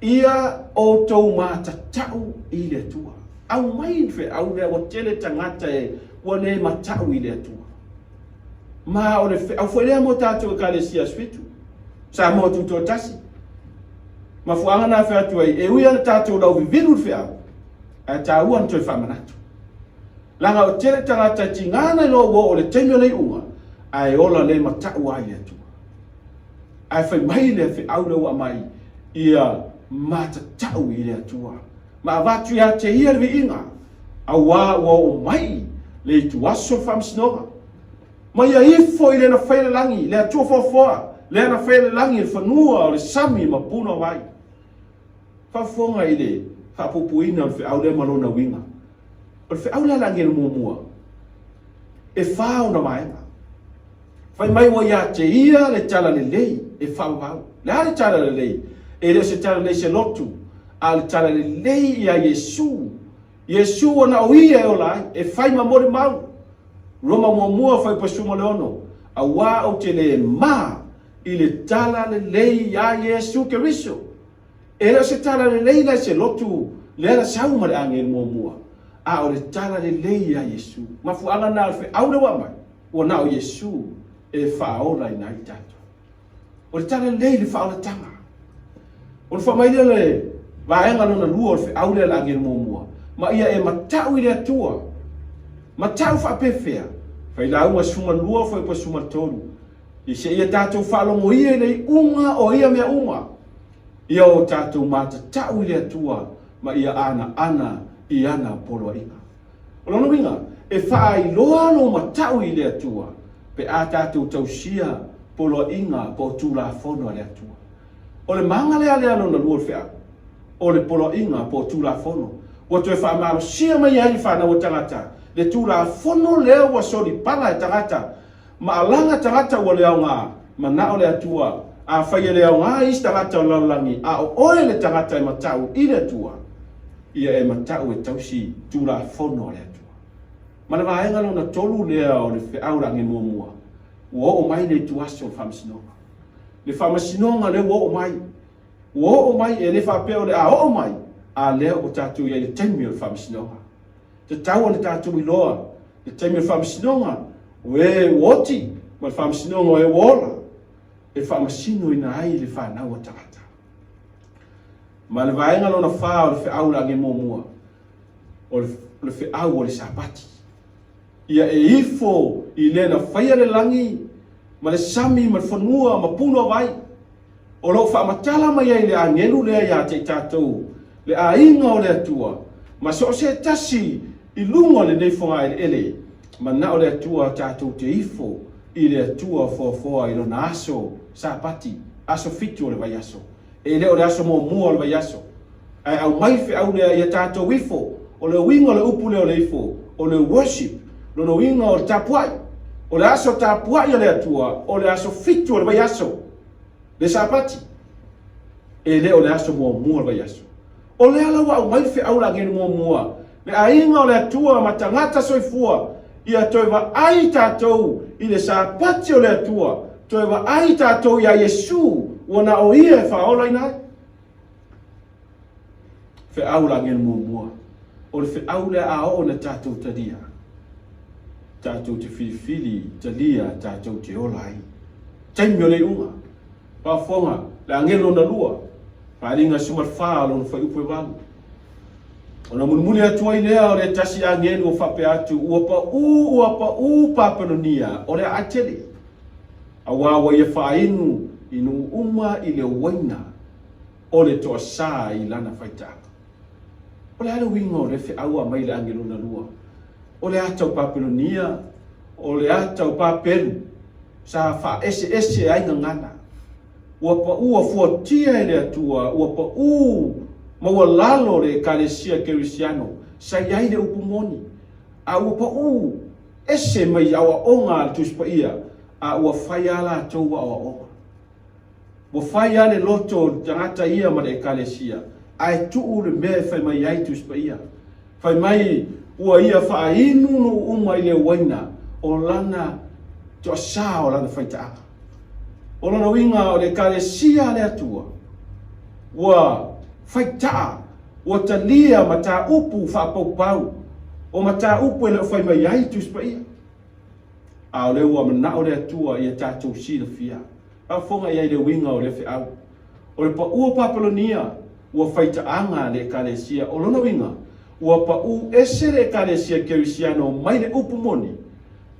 Speaker 1: ia outou matatau i le Atua. Aumai le feau lea ua tele tagata e ua le matau i le Atua. Ma o le feau foi lea mo tatou Ekalesia Aso Fitu, Samoa Tutoatasi. Mafuaaga na fai atu ai, e ui lava ina tatou lauvivilu le feau, ae taua ona toe faamanatu. Leaga o tele tagata e tiga ona iloa ua oo i le taimi o le iuga, ae ola le matau lava i le Atua. Ae fai mai le feau lea ua aumai, ia matatau i le Atua, ma avatu ia te Ia le viiga, auā ua oo mai le ituaso o le faamasinoga. Ma ia ifo i le na faia le lagi, le Atua foafoa, lea na faia le lagi, le fanua, o le sami ma puna o vai. Faafofoga i le faapuupuuina o le feau lea ma lona uiga. O le feau lea a le agelu muamua, e fa ona vaega. Fai mai ua ia te ia le tala lelei e faavavau. Le a le tala lelei? E le o se tala lelei se lotu, a o le tala lelei ia Iesu. Iesu ua na o ia e ola ai, e fai ma molimau. Roma muamua fuaiupu e 16, Auā ou te le ma i le tala lelei ia Iesu Keriso. E le o se tala lelei la i se lotu lea na sau ma le agelu muamua, a o le tala lelei ia Iesu. Mafuaaga na o le feau lea ua aumai, ua na o Iesu e faaolaina ai tatou. O le tala lelei i le faaolataga. Ona fai mai lea le vaega lona lua o le feau lea a le agelu muamua, ma ia e matau i le Atua. Matau faapefea? Failauga 12, fuaiupu 13. I seia tatou faalogoia i le iuga o ia mea uma, ia o tatou matatau i le Atua ma ia anaana i ana poloaiga. O lona uiga, e faailoa lou matau i le Atua pe a tatou tausia poloaiga po o Tulafono a le Atua. O le maga lea lea lona lua o le feau, o le poloaiga po o Tulafono ua toe faamalosia mai ai i fanau a tagata le Tulafono lea ua solipala e tagata ma alaga tagata ua le aoga, manao le Atua, afai e le aoga isi tagata o le lalolagi, a o oe le tagata e matau i le Atua, ia e matau e tausi Tulafono a le Atua. Ma le vaega lona tolu lea o le feau lagi muamua, ua oo mai le ituaso o le faamasinoga. Le faamasinoga lea ua oo mai, ua oo mai, e le faapea o le a oo mai, a lea ua tatou i ai i le taimi o le faamasinoga. Tatau ona tatou iloa le taimi o le faamasinoga, o e ua oti, ma le faamasinoga o e ua ola, e faamasinoina ai le fanau a tagata. Ma le vaega lona fa o le feau lagi muamua, o le feau o le Sapati. Ia e ifo i le na faia le lagi ma le sami ma le fanua ma punouai, O lo o faamatala mai ai le agelu lea ia te i tatou, le aiga o le Atua, ma so o se tasi i luga o lenei fogaeleele, manao le Atua tatou te ifo i le Atua foafoa i lona aso Sapati, aso fitu o le vaiaso. E le o le aso muamua o le vaiaso. Ae aumai feau lea ia tatou ifo. O le uiga o le upu lea o le ifo, o le worship, lona uiga o le tapuai. O le aso tapuai a le Atua, o le aso fitu o le vaiaso, le Sapati. E le o le aso muamua o le vaiaso. O lea la ua aumai le feau lagelu muamua, le aiga o le Atua ma tagata soifua, ia toe vaai tatou i le Sapati o le Atua, toe vaai tatou iā Iesu, ua na o Ia e faaolaina ai. Feau lagelu muamua, o le feau lea a oo ina tatou talia, tatou te filifili talia tatou te ola ai. Taimi o le iuga, faafofoga, le agelu lona lua, Paeaiga 14 lona fuaiupu e 8. Ona mulimuli atu ai lea o le tasi agelu o faapea atu, ua paʻū, ua paʻū Papelonia, o le aai tele, auā ua ia faainu i nuu uma i le uaina o le toasā i lana faitaaga. O le a le uiga o lea feau a mai le agelu lona lua? O le ata o Papelonia, o le ata o Papelu, sa faaeseese ai gagana. Ua paʻū a fuatia e le Atua, ua paʻū maualalo le Ekalesia Kerisiano sa i ai le upu moni, a ua paʻū ese mai aoaoga a le Tusi Paia, a ua fai a latou aoaoga. Ua fai a le loto o le tagata ia ma le Ekalesia, ae tuu le mea e fai mai ai Tusi Paia. Fai mai ua ia faainu nuu uma i le uaina o lana toasā o lana faitaaga. O lona uiga o le Ekalesia a le Atua ua faitaa, ua talia mataupu faapaupau, o mataupu e le o fai mai ai Tusi Paia. A o lea ua manao le Atua ia tatou silafia. Faafofoga i ai le uiga o lea feau. O le paʻu o Papelonia ua faitaaga le Ekalesia. O lona uiga, ua paʻu ese le Ekalesia Kerisiano mai le upu moni,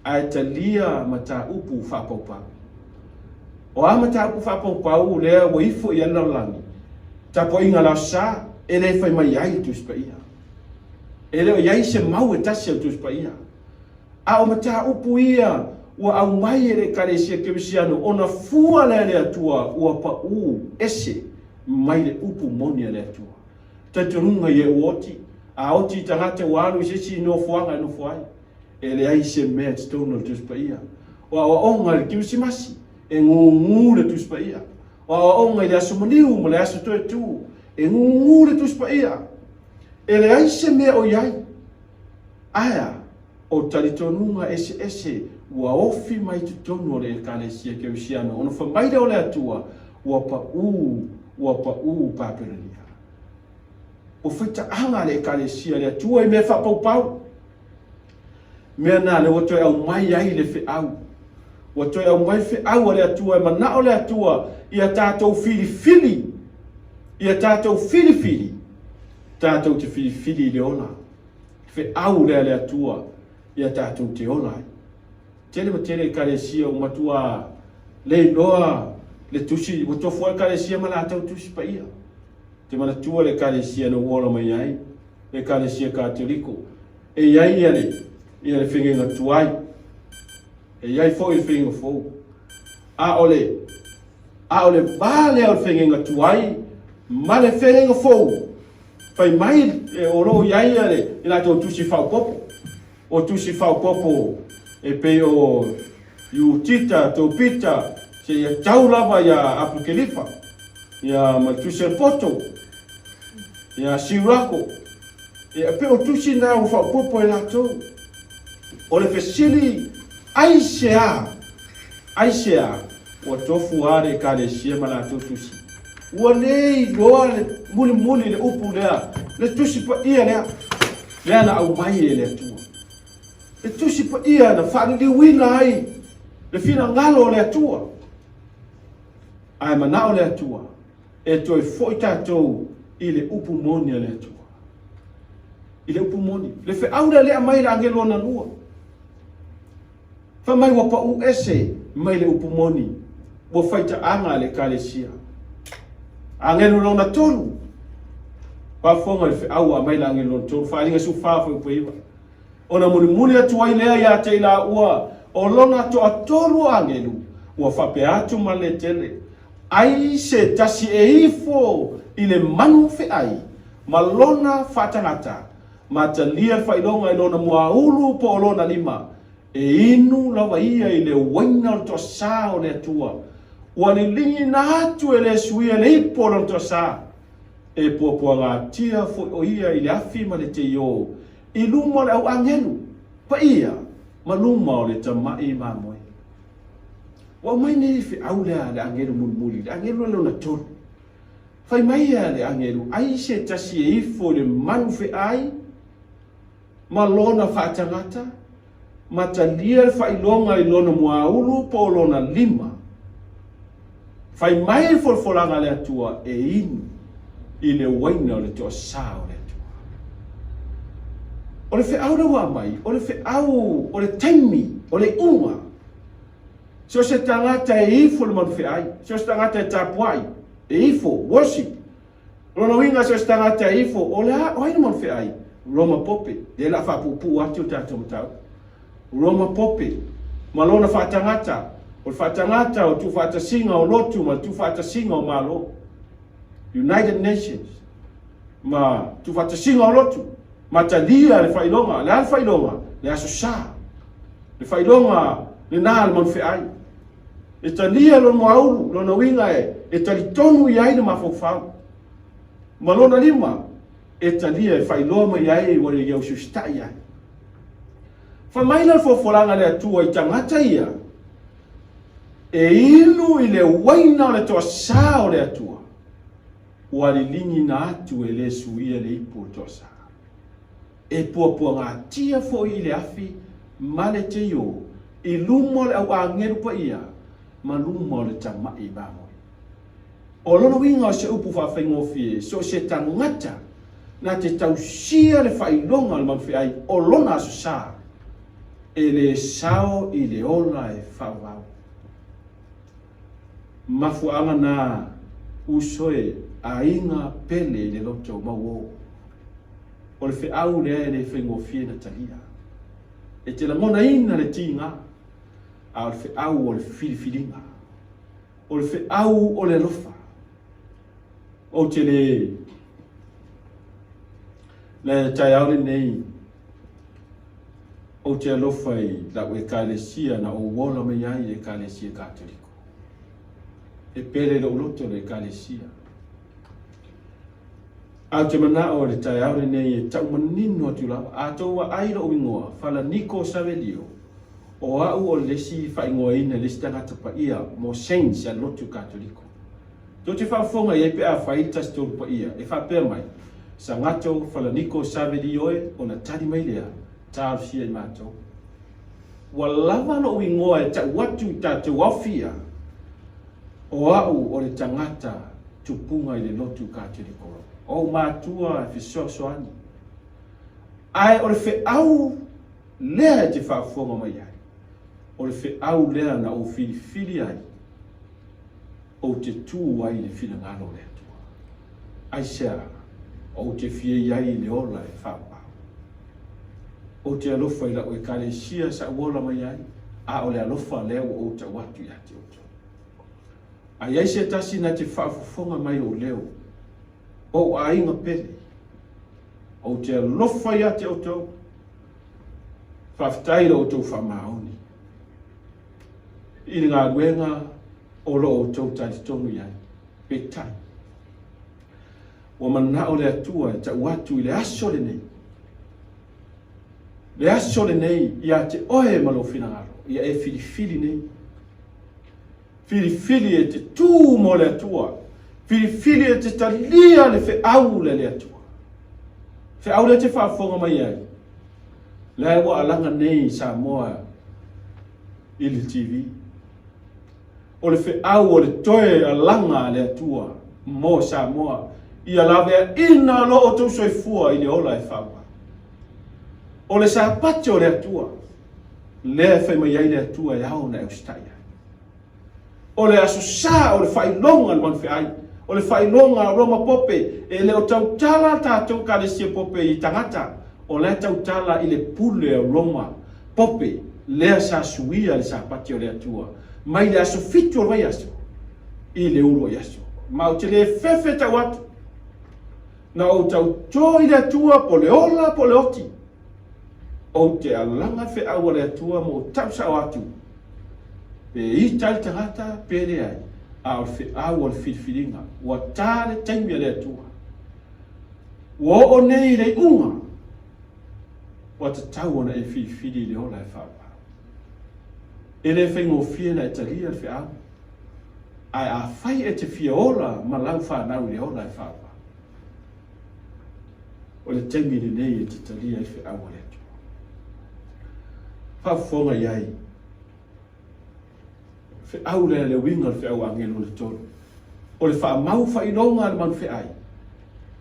Speaker 1: ae talia mataupu faapaupau. O a mataupu faapaupau lea ua ifo i ai le lalolagi? Tapuaiga laosa e le fai mai ai le Tusi Paia. E le o i ai se mau e tasi a le Tusi Paia. A o mataupu ia ua aumai e le Ekalesia Kerisiano ona fua lea le Atua ua paʻu ese mai le upu moni a le Atua. Talitonuga ia ua oti, a oti i tagata ua alu i se isi nofoaga e nofo ai. E leai se mea i totonu o le Tusi Paia. O aoaoga i le Kerisimasi, e gūgū le Tusi Paia. O aoaoga i le Aso Maliu ma le Aso Toetū, e gūgū le Tusi Paia. E leai se mea o i ai. Ae a? O talitonuga eseese ua ofi mai totonu o le Ekalesia Kerisiano ona fai mai lea o le Atua, ua paʻū, ua paʻū Papelonia. Ua fai taʻaga le Ekalesia i le Atua i mea faapaupau. Mea na lea ua toe aumai ai le feau. Ua toe aumai feau a le Atua e manao le Atua ia tatou filifili, ia tatou filifili, tatou te filifili i le ola. Feau lea a le Atua ia tatou te ola ai. Tele ma tele Ekalesia ua matua Le iloa le tusi, ua tofu ai Ekalesia ma latou tusi paia. Te manatua le Ekalesia na ua ola mai ai, le Ekalesia Katoliko. E i ai ia le, ia le fegeiga tuai, e i ai foi le fegeiga fou. A o le, a o le va lea o le fegeiga tuai ma le fegeiga fou, fai mai e, o lo o i ai ia le, i latou tusi faaopoopo. O tusi faaopoopo e pei o Iutita, Topita, seia tau lava ia Apokelifa, ia ma le tusi a le poto, ia Siurako. E pei o tusi na ua faaopoopo e latou. O le fesili, aisea? Aisea ua tofu a le Ekalesia ma latou tusi? Ua le iloa le mulimuli le upu lea, le tusi paia lea, lea na aumai e le Atua. Le tusi paia na faaliliuina ai le finagalo o le Atua. Ae manao le Atua e toe foi tatou i le upu moni a le Atua. I le upu moni. Le feau lea lea aumai e le agelu lona lua. Fai mai ua pau ese mai le upu moni, ua faitaaga a le Ekalesia. Agelu lona tolu. Faafofoga i le feau ua aumai le agelu lona tolu, Faaaliga 14 fuaiupu 9. Ona mulimuli atu ai lea ia te i laua o lona toatolu o agelu, ua faapea atu ma le tele, Ai se tasi e ifo i le manu feai ma lona faatagata, ma talia le faailoga i lona muaulu po o lona lima, e inu lava ia i le uaina o le toasā o le Atua, ua liligiina atu e le suia le ipu o lona toasā, e puapuagatia foi o ia i le afi ma le teiō i luma o le au agelu paia ma luma o le tamai mamoe. Ua aumai nei feau lea a le agelu mulimuli, le agelu lea lona tolu. Fai mai a le agelu, ai se tasi e ifo i le manu feai ma lona faatagata, ma talia le faailoga i lona muaulu po o lona lima. Fai mai le folafolaga a le Atua e inu i le uaina o le toasā o le Atua. O le feau lea ua aumai, o le feau o le taimi, o le iuga. So o se tagata e ifo le manufeai, so o se tagata e tapuai, e ifo, worship. O lona uiga so o se tagata e ifo, o le a, o ai le manufeai? Roma Pope, lea la faapuupuu atu le tatou mataupu. Roma Pope, ma lona faatagata, o le faatagata o tuufaatasiga o lotu ma le tuufaatasiga o Malo, United Nations, ma tuufaatasiga o lotu, ma talia le faailoga, le a le faailoga? Le Aso Sa, le faailoga lena a le manufeai. E talia lona muaulu, lona uiga e, e talitonu i ai le mafaufau. Ma lona lima, e talia e faailoa mai ai ua ia usiusitai ai. Fai mai la le folafolaga a le Atua i tagata ia, e inu i le uaina o le toasā o le Atua, ua liligiina atu e le suia le ipu o le toasā. E puapuagatia foi i le afi ma le teiō i luma o le au agelu paia ma luma o le tamaʻi mamoe. O lona uiga o se upu faafaigofie, so o se tagata na te tausia le faailoga o le manufeai o lona aso sa, e le sao i le ola e faavavau. Mafuaaga na uso e aiga pele i le loto mauō. O le feau lea e le faigofie na talia. E te lagonaina le tiga, a o le feau o le filifiliga. O le feau o le alofa. Ou te le le taeao lenei, ou te alofa i lau ekalesia na ou ola mai ai i ekalesia Katoliko. E pele lou loto le ekalesia. Ae ou te manao i le taeao lenei e tau manino atu lava, a tou vaai i lou igoa, Falaniko Savelio, o au o le isi faaigoaina i le isi tagata paia mo Saints a le lotu Katoliko. Tou te faafofoga i ai pe a fai le tasi tolu paia, e faapea mai, Sangato Falaniko Savelio e, ona tali mai lea, Talosia i matou. Ua lava lou igoa e tau atu i tatou aofia, o au o le tagata tupuga i le lotu Katoliko. O ou matua e fesoasoani. Ae o le feau lea e te faafofoga mai ai, o le feau lea na ou filifili ai. Ou te tu ai i le finagalo o le Atua. Aisea ou te fia i ai i le ola e faaauau? Ou te alofa i la'u Ekalesia sa ou ola mai ai, a o le alofa lea ua ou tau atu ia te outou. A i ai se tasi na te faafofoga mai ou leo, ou aiga pele, ou te alofa ia te outou. Faafetai i lo outou faamaoni i le galuega o lo outou talitonu i ai. Peitai, ua manao le Atua e tau atu i le aso lenei, le aso lenei ia te oe ma lou finagalo, ia e filifili nei. Filifili e te tū mo le Atua. Filifili e te talia le feau lea le Atua. Feau lea te faafofoga mai ai. Lea ua alaga nei i Samoa i le TV. O le feau o le toe alaga a le Atua mo Samoa ia laveaina lo outou soifua i le ola e faaauau. O le Sapati o le Atua, lea e fai mai ai le Atua e ao ona e usitai ai. O le Aso Sa o le faailoga a le manufeai, o le faailoga a Roma Pope, e le o tautala tatou Ekalesia Pope i tagata, o la e tautala i le pule a Roma Pope lea sa suia le Sapati o le Atua mai le aso 7 o le vaiaso i le uluai aso. Ma ou te le fefe tau atu, na ou tautō i le Atua po le ola po le oti, ou te alaga feau a le Atua ma ou tau sao atu, pe ita ai le tagata pe leai, a o le feau o le filifiliga, ua ta le taimi a le Atua. Ua oo nei i le iuga, ua tatau ona e filifili i le ola e faaauau. E le faigofie ona e talia le feau, ae afai e te fia ola ma lau fanau i le ola e faaauau, o le taimi lenei e te talia ai feau a le Atua. Faafofoga i ai, feau lea le uiga o le feau agelu o le tolu. O le faamau faailoga a le manufeai,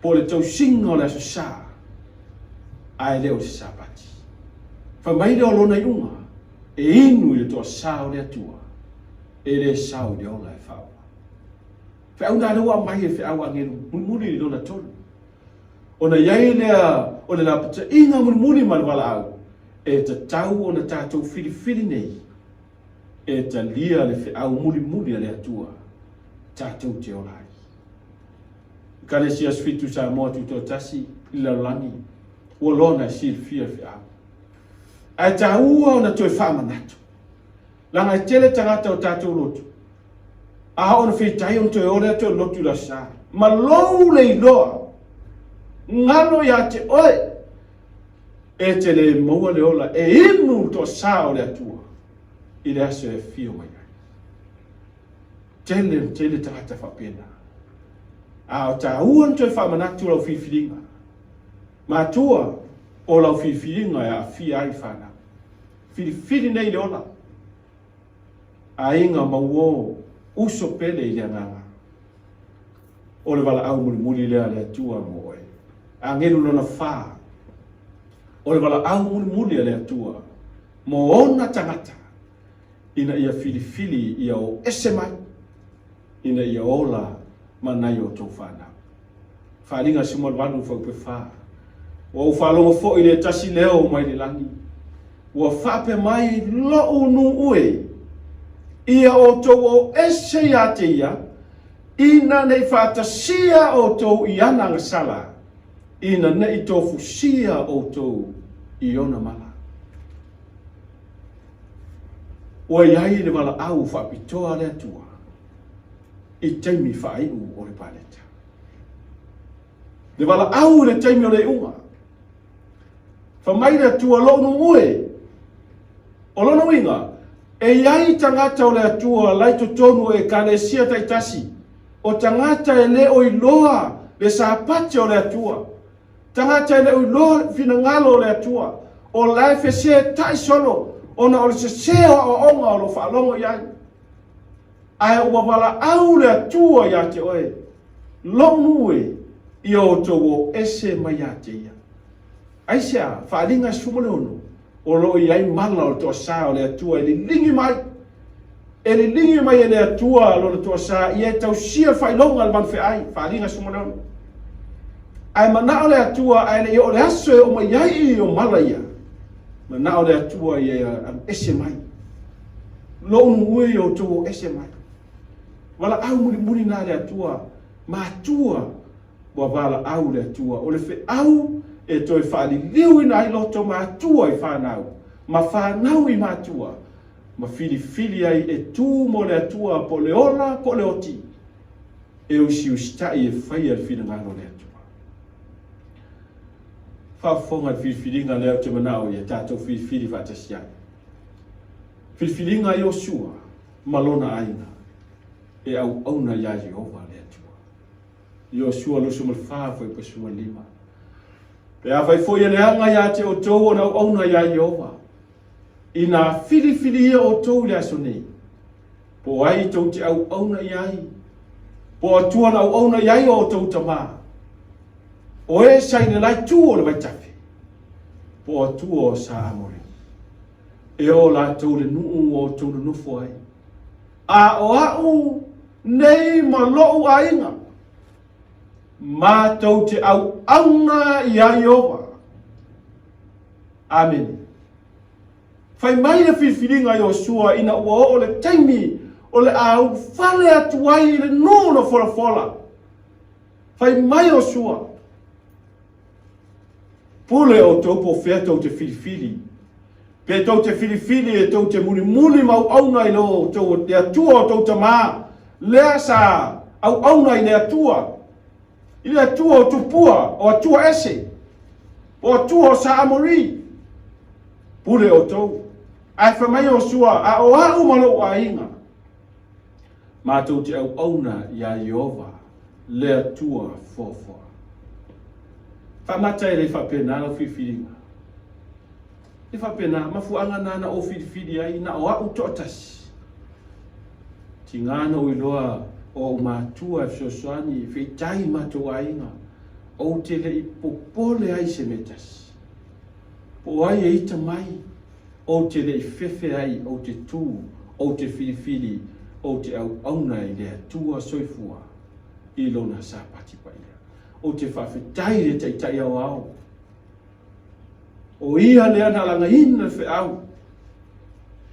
Speaker 1: po o le tausiga o le Aso Sa, ae le o le Sapati. Fai mai lea o lona iuga, e inu i le toasa o le Atua, e le sao i le ola e faaoa. Feau na lea ua aumai e feau agelu mulimuli i lona tolu. Ona i ai lea o le lapataiga mulimuli ma le valaau, e tatau ona tatou filifili nei e talia le feau mulimuli a le Atua tatou te ola ai. Ekalesia Aso Fitu Samoa Tutoatasi i le lalolagi, ua loa ona e silafia le feau. Ae taua ona toe faamanatu, leaga e tele tagata o tatou lotu, a oo ina feitai ona toe o lea toe lotu i le Aso Sa. Ma lou le iloa, galo ia te oe, e te le maua le ola e inu le toasa o le Atua i le aso e afio mai ai. Tele, tele tagata faapena. A o taua na toe faamanatu lau filifiliga. Matua, o lau filifiliga e aafia ai fanau. Filifili nei le ola. Aiga ma uo, uso pele i le agaga. O le valaau mulimuli lea a le Atua mo oe. Agelu lona fa. O le valaau mulimuli a le Atua mo ona tagata ina ia filifili ia o ese mai, ina ia ola ma nai outou fanau. Faaaliga 18 fuaiupu 4. Ua ou faalogo foi i le tasi leo mai le lagi, ua faapea mai, Lo'u nuu e, ia outou o ese ia te ia, ina ne i faatasia outou i ana agasala, ina ne i tofusia outou i ona mala. Ua i ai le valaau faapitoa a le Atua i taimi faaiu o le paleta. Le valaau i le taimi o le iuga. Fai mai le Atua, Lou nuu e, o lona uiga, e i ai tagata o le Atua la i totonu o ekalesia taitasi, o tagata e le o iloa le Sapati o le Atua, tagata e le o iloa le finagalo o le Atua, o la e fesetai solo ona o le sese o aoaoga o lo o faalogo i ai. Ae ua valaau le Atua ia te oe, lou nuu e, ia outou o ese mai ia te ia. Aisea? Faaaliga 16, o lo o i ai mala o le toasa o le Atua e liligi mai. E liligi mai e le Atua lona toasa ia e tausia le faailoga a le manufeai, Faaaliga 16. Ae manao le Atua ae le i oo le aso e oo mai ai i o mala ia, manao le Atua ia e alu ese mai. Lou nuu e i outou o ese mai. Valaau mulimuli na le Atua, matua ua valaau le Atua, o le feau e toe faaliliuina ai loto matua i fanau, ma fanau i matua, ma filifili ai e tu mo le Atua po o le ola po o le oti, e usiusitai e faia le finagalo o le Atua. Faafofoga i le filifiliga lea ou te manao ia tatou filifili faatasi ai. Filifiliga a Iosua ma lona aiga e auauna iā Ieova le Atua. Iosua 24 fuaiupu 15. Pe afai foi e leaga ia te outou ona auauna iā Ieova, Inā filifilia outou i le aso nei, po o ai tou te auauna i ai, po o Atua na auauna i ai o outou tamā, o e sa i le la itu o le vaitafe, po o Atua o sa Amori, e o latou le nuu ua outou nonofo ai, a o aʻu nei ma loʻu aiga, matou te auauna iā Ieova. Amene. Fai mai le filifiliga a Iosua ina ua oo le taimi o le a ulufale atu ai i le nuu na folafola. Fai mai Iosua, Pule outou po o fea tou te filifili. Pe tou te filifili e tou te mulimuli ma auauna i lo outou le Atua o tou tamā, lea sa auauna i le Atua, i le Atua o tupua, o Atua ese, o Atua o sa Amori. Pule outou. Ae fai mai Iosua, a o aʻu ma loʻu aiga, matou te auauna iā Ieova, le Atua foafoa. Faamata e le faapena lau filifiliga. E faapena, mafuaaga na na ou filifili ai, na o aʻu toatasi. Tiga na ou iloa o ou matua e fesoasoani e feʻitai i matou aiga, ou te le i popole ai i se mea tasi. Po o ai e ita mai, ou te le i fefe ai, ou te tū, ou te filifili, ou te auauna i le Atua soifua i Lona Sapati paia. Ou te faafetai i le Taitai Aoao. O ia lea na lagaina le feau,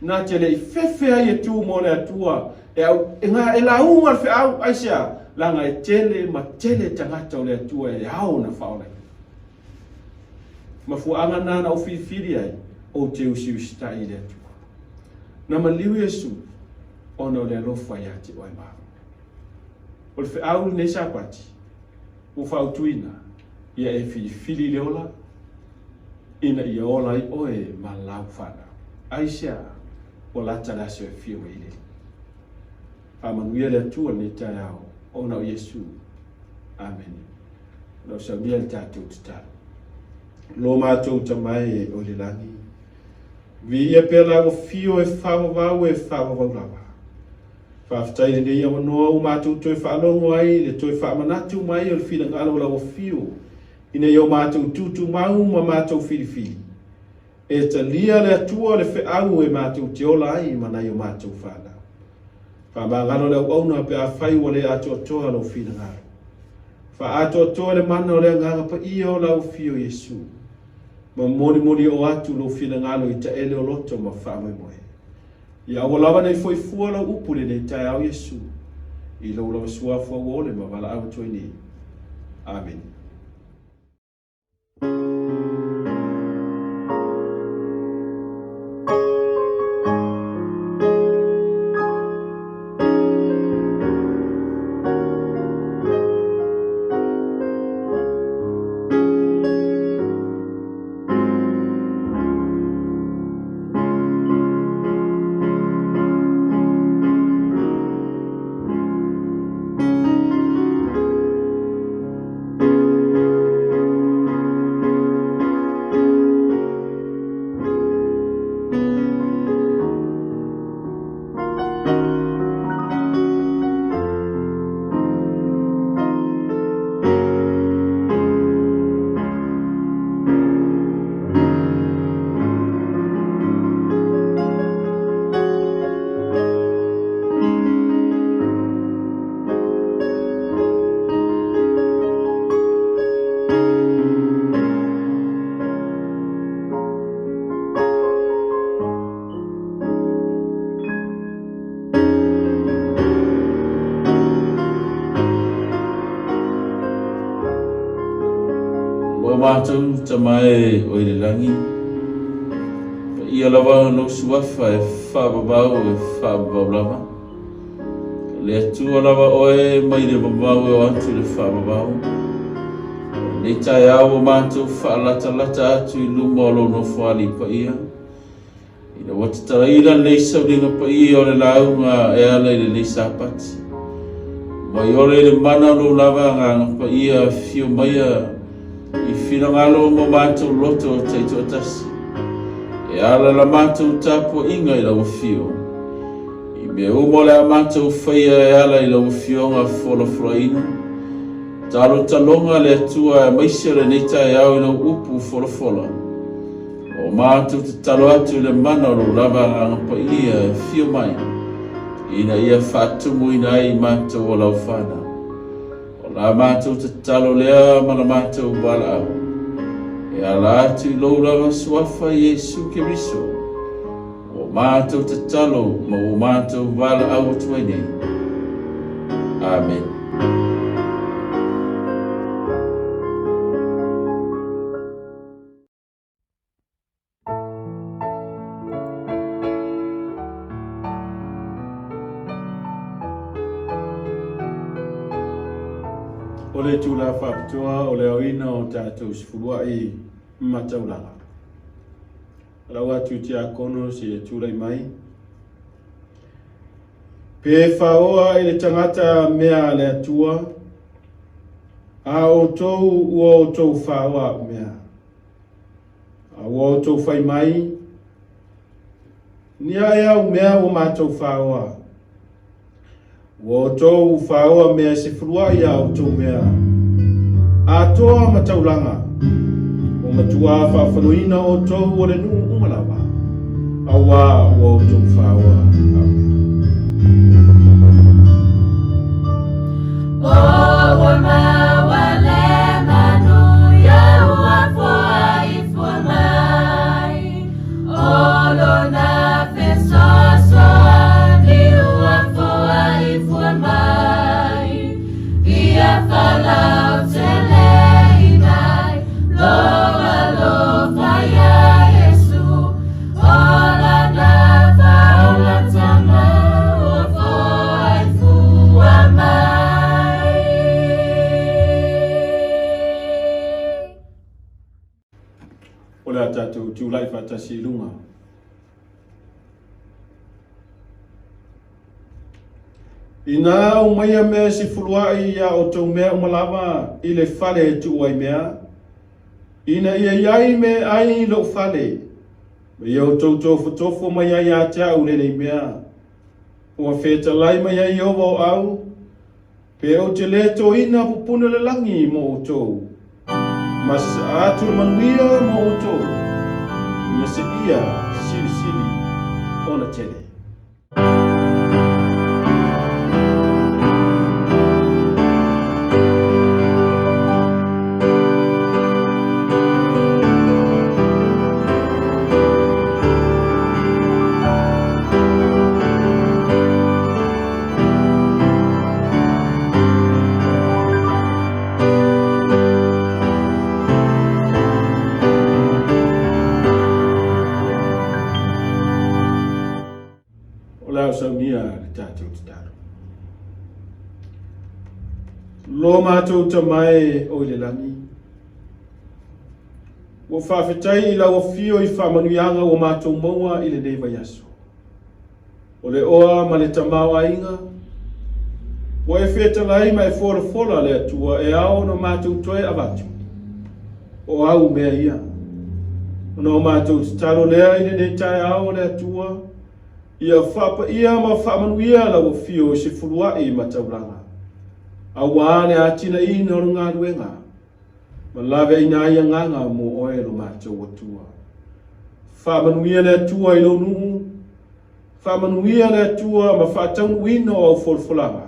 Speaker 1: na te le i fefe ai e tu mo le Atua, e, au, e, nga, e lauga le feau, aisea, laga e tele ma tele tagata o le Atua e ao na faaolaina. Mafuaaga na na ou filifili ai, ou te usiusitai i le Atua. Na maliu Iesu, ona o le alofa ia te oe ma au. O le feau lenei Sapati, ua fautuina ia e filifili i le ola, ina ia ola ai oe ma lau fanau. Aisea? Ua lata le aso e afio mai ai le Alii. Faamanuia le Atua lenei taeao ona o Iesu. Amene. O lau saunia le tatou tatalo. Lo matou Tama e o i le lagi, viia pea lau afio e faavavau e faavavau lava. Faafetai i lenei avanoa ua matou toe faalogo ai i le toe faamanatu mai o le finagalo o lau Afio ina ia o matou tutumau ma matou filifili. E talia le Atua le feau e matou te ola ai ma nai o matou fanau. Faamagalo le auauna pe afai ua le atoatoa lou finagalo. Faaatoatoa le mana o le Agaga Paia o lau Afio Iesu. Ma molimoli oo atu lou finagalo i taele o loto ma faamoemoe. Ia aua lava nei foi fua lau upu i lenei taeao Iesu, i lou lava suafa ua ole ma valaau atu ai nei. Amene.
Speaker 2: matou Tama e o i le lagi, paia lava lou suafa e faavavau e faavavau lava. Le Atua lava oe mai le vavau e o atu i le faavavau. O lenei taeao ua matou faalatalata atu i luma o lou nofoalii paia, Ina ua tatalaina lenei sauliga paia o le lauga e ala i lenei Sapati, mai ola i le mana o lou lava Agaga Paia afifio maia i finagalo ma matou loto taitoatasi, e ala la matou tapuaiga i lau afio, i mea uma o le a matou faia e ala i lau Afioga folafolaina, talotaloga le Atua aemaise o lenei taeao i lau upu folafola. Ua matou tatalo atu i le mana o lou lava Agaga Paia e afio mai, ina ia faatumuina ai i matou o lau fanau. O la matou tatalo lea ma la matou valaau, e ala atu i lou lava Suafa Iesu Keriso, ua matou tatalo ma ua matou valaau atu ai nei. Amene.
Speaker 1: O le itula faapitoa o le aoina o tatou sefuluai ma taulaga. Lau atu i tiakono seia tulai mai. Pe faoa i le tagata mea a le Atua, a outou ua outou faoa au mea. A ua outou fai mai, Ni ae au mea ua matou faoa. Ua outou faoa mea e sefuluai a outou mea atoa ma taulaga. Ua matuā faafanoina outou o le nuu uma lava, auā ua outou faoa au mea. O le a tatou tulai faatasi i luga. Inā aumaia mea e sefuluai iā outou mea uma lava i le fale e tuu ai mea, ina ia i ai me ai i lou fale, ma ia outou tofotofo mai ai ia te au lenei mea. Ua fetalai mai ai Ieova o au, Pe ou te lē toina pupuni o le lagi mo outou, ma sasaa atu le manuia mo outou, ina seia silisili ona tele. O le a saunia le tatou tatalo. Lo matou Tama e o i le lagi, ua faafetai i lau afio i faamanuiaga ua matou maua i lenei vaiaso. O le oa ma le tamaoaiga, ua e fetalai ma e folafola le Atua e ao ona matou toe avatu. O au mea ia. Ona o matou tatalo lea i lenei taeao o le Atua, ia faapaia ma faamanuia lau afio i sefuluai ma taulaga, auā le atinaeina o le galuega, ma laveaina ai agaga mo oe lo matou Atua. Faamanuia le Atua i lou nuu, faamanuia le Atua ma faataunuuina o au folafolaga.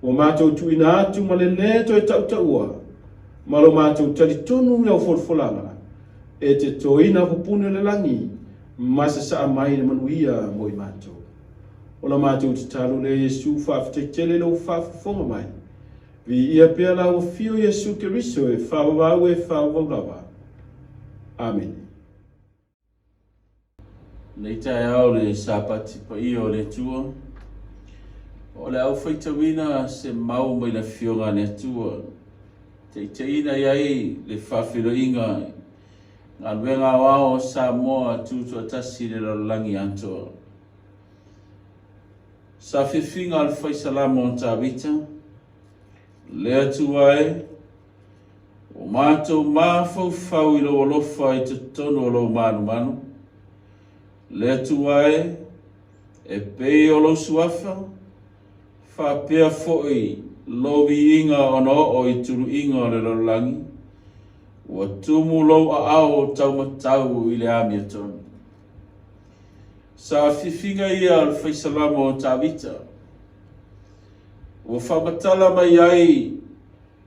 Speaker 1: Ua matou tuuina atu ma le lē toe tautaua ma lo matou talitonu i au folafolaga e te toina pupuni o le lagi ma sasaa mai le manuia mo i matou. O la matou tatalo lea Iesu, faafetai tele lou faafofoga mai. Viia pea lau Afio Iesu Keriso e faavavau e faavavau lava. Amene.
Speaker 2: Lenei taeao le Sapati paia o le Atua, o le au faitauina se mau mai le Afioga a le Atua, taitaiina i ai le faafeiloaiga galuega aoao o Samoa tutoatasi i le lalolagi atoa. Sa fiafiga a le faisalamo o Tavita, le Atua e, ua matou mafaufau i lou alofa i totonu o lou manumanu. Le Atua e, e pei o lou suafa, faapea foi lou viiga ona oo i tuluiga o le lalolagi, ua tumu lou aao taumatau i le amiotonu. Sa fiafiga ia o le faisalamo o Tavita, ua faamatala mai ai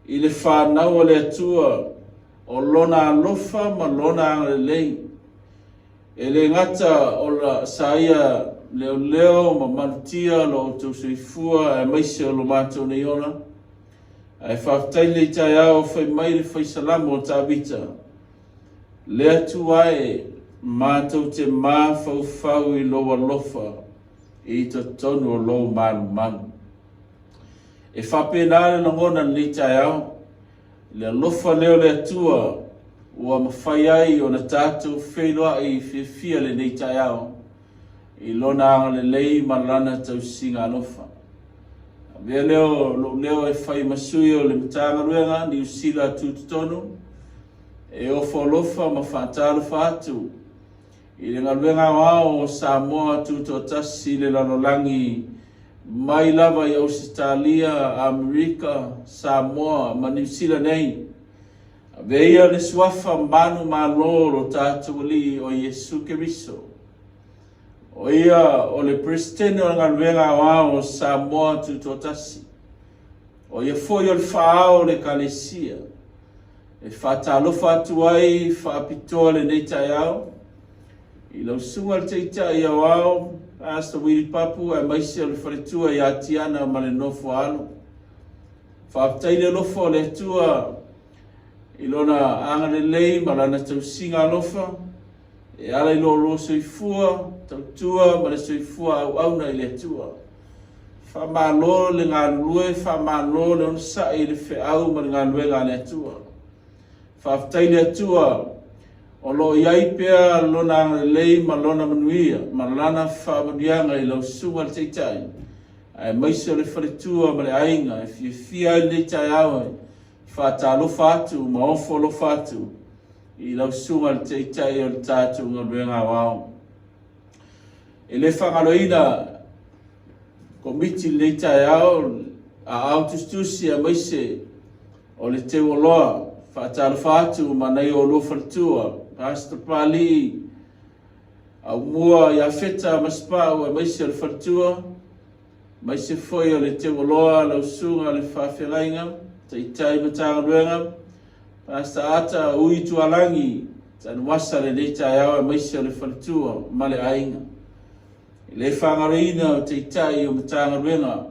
Speaker 2: i le fanau a le Atua o lona alofa ma lona agalelei. E le gata o la, sa ia leoleo ma malutia lo outou soifua aemaise o lo matou nei ola, ae faafetai lenei taeao fai mai le faisalamo o Tavita, Le Atua e, matou te mafaufau i lou alofa i totonu o lou malumalu. E faapena le lagona i lenei taeao, le alofa lea o le Atua ua mafai ai ona tatou feiloai fiafia lenei taeao i Lona agalelei ma Lana tausiga alofa. Avea lea o lou leo e fai ma sui o le Matagaluega Niu Sila Tutotonu e ofo alofa ma faatalofa atu i le galuega aoao o Samoa Tutoatasi i le lalolagi mai lava i Ausetalia, Amerika, Samoa ma Niu Sila nei. Avea ia le suafa manumalo o lo tatou Alii o Iesu Keriso. O ia o le Peresetene o le galuega aoao o Samoa Tutoatasi. O ia foi o le faaao o le Ekalesia. E faatalofa atu ai faapitoa lenei taeao i lau susuga le Taitai Aoao Pastor Willie Papu aemaise o le faletua ia Tiana ma le nofo a alo. Faafetai le alofa o le Atua i lona agalelei ma lana tausiga alofa e ala i lo lua soifua tautua ma le soifua auauna i le Atua. Faamalo le galulue, faamalo le onosai i le feau ma le galuega a le Atua. Faafetai le Atua o lo o i ai pea lona agalelei ma lona manuia ma lana faamanuiaga i lau susuga le Taitai, aemaise o le faletua ma le aiga e fiafia ai lenei taeao e faatalofa atu ma ofo alofa atu i lau susuga le Taitai o le tatou galuega aoao. E le faagaloina Komiti lenei taeao, aao tusitusi aemaise o le teuoloa, faatalofa atu ma nai oulua faletua, Pastor Palii, Aumua Iafeta Masepau aemaise o le faletua, aemaise foi o le teuoloa lau susuga le faafeagaiga, Taitai Matagaluega, Pastor Ata Ui Tualagi, Tanumasa lenei taeao aemaise o le faletua ma le aiga. E le faagaloina o Taitai o Matagaluega,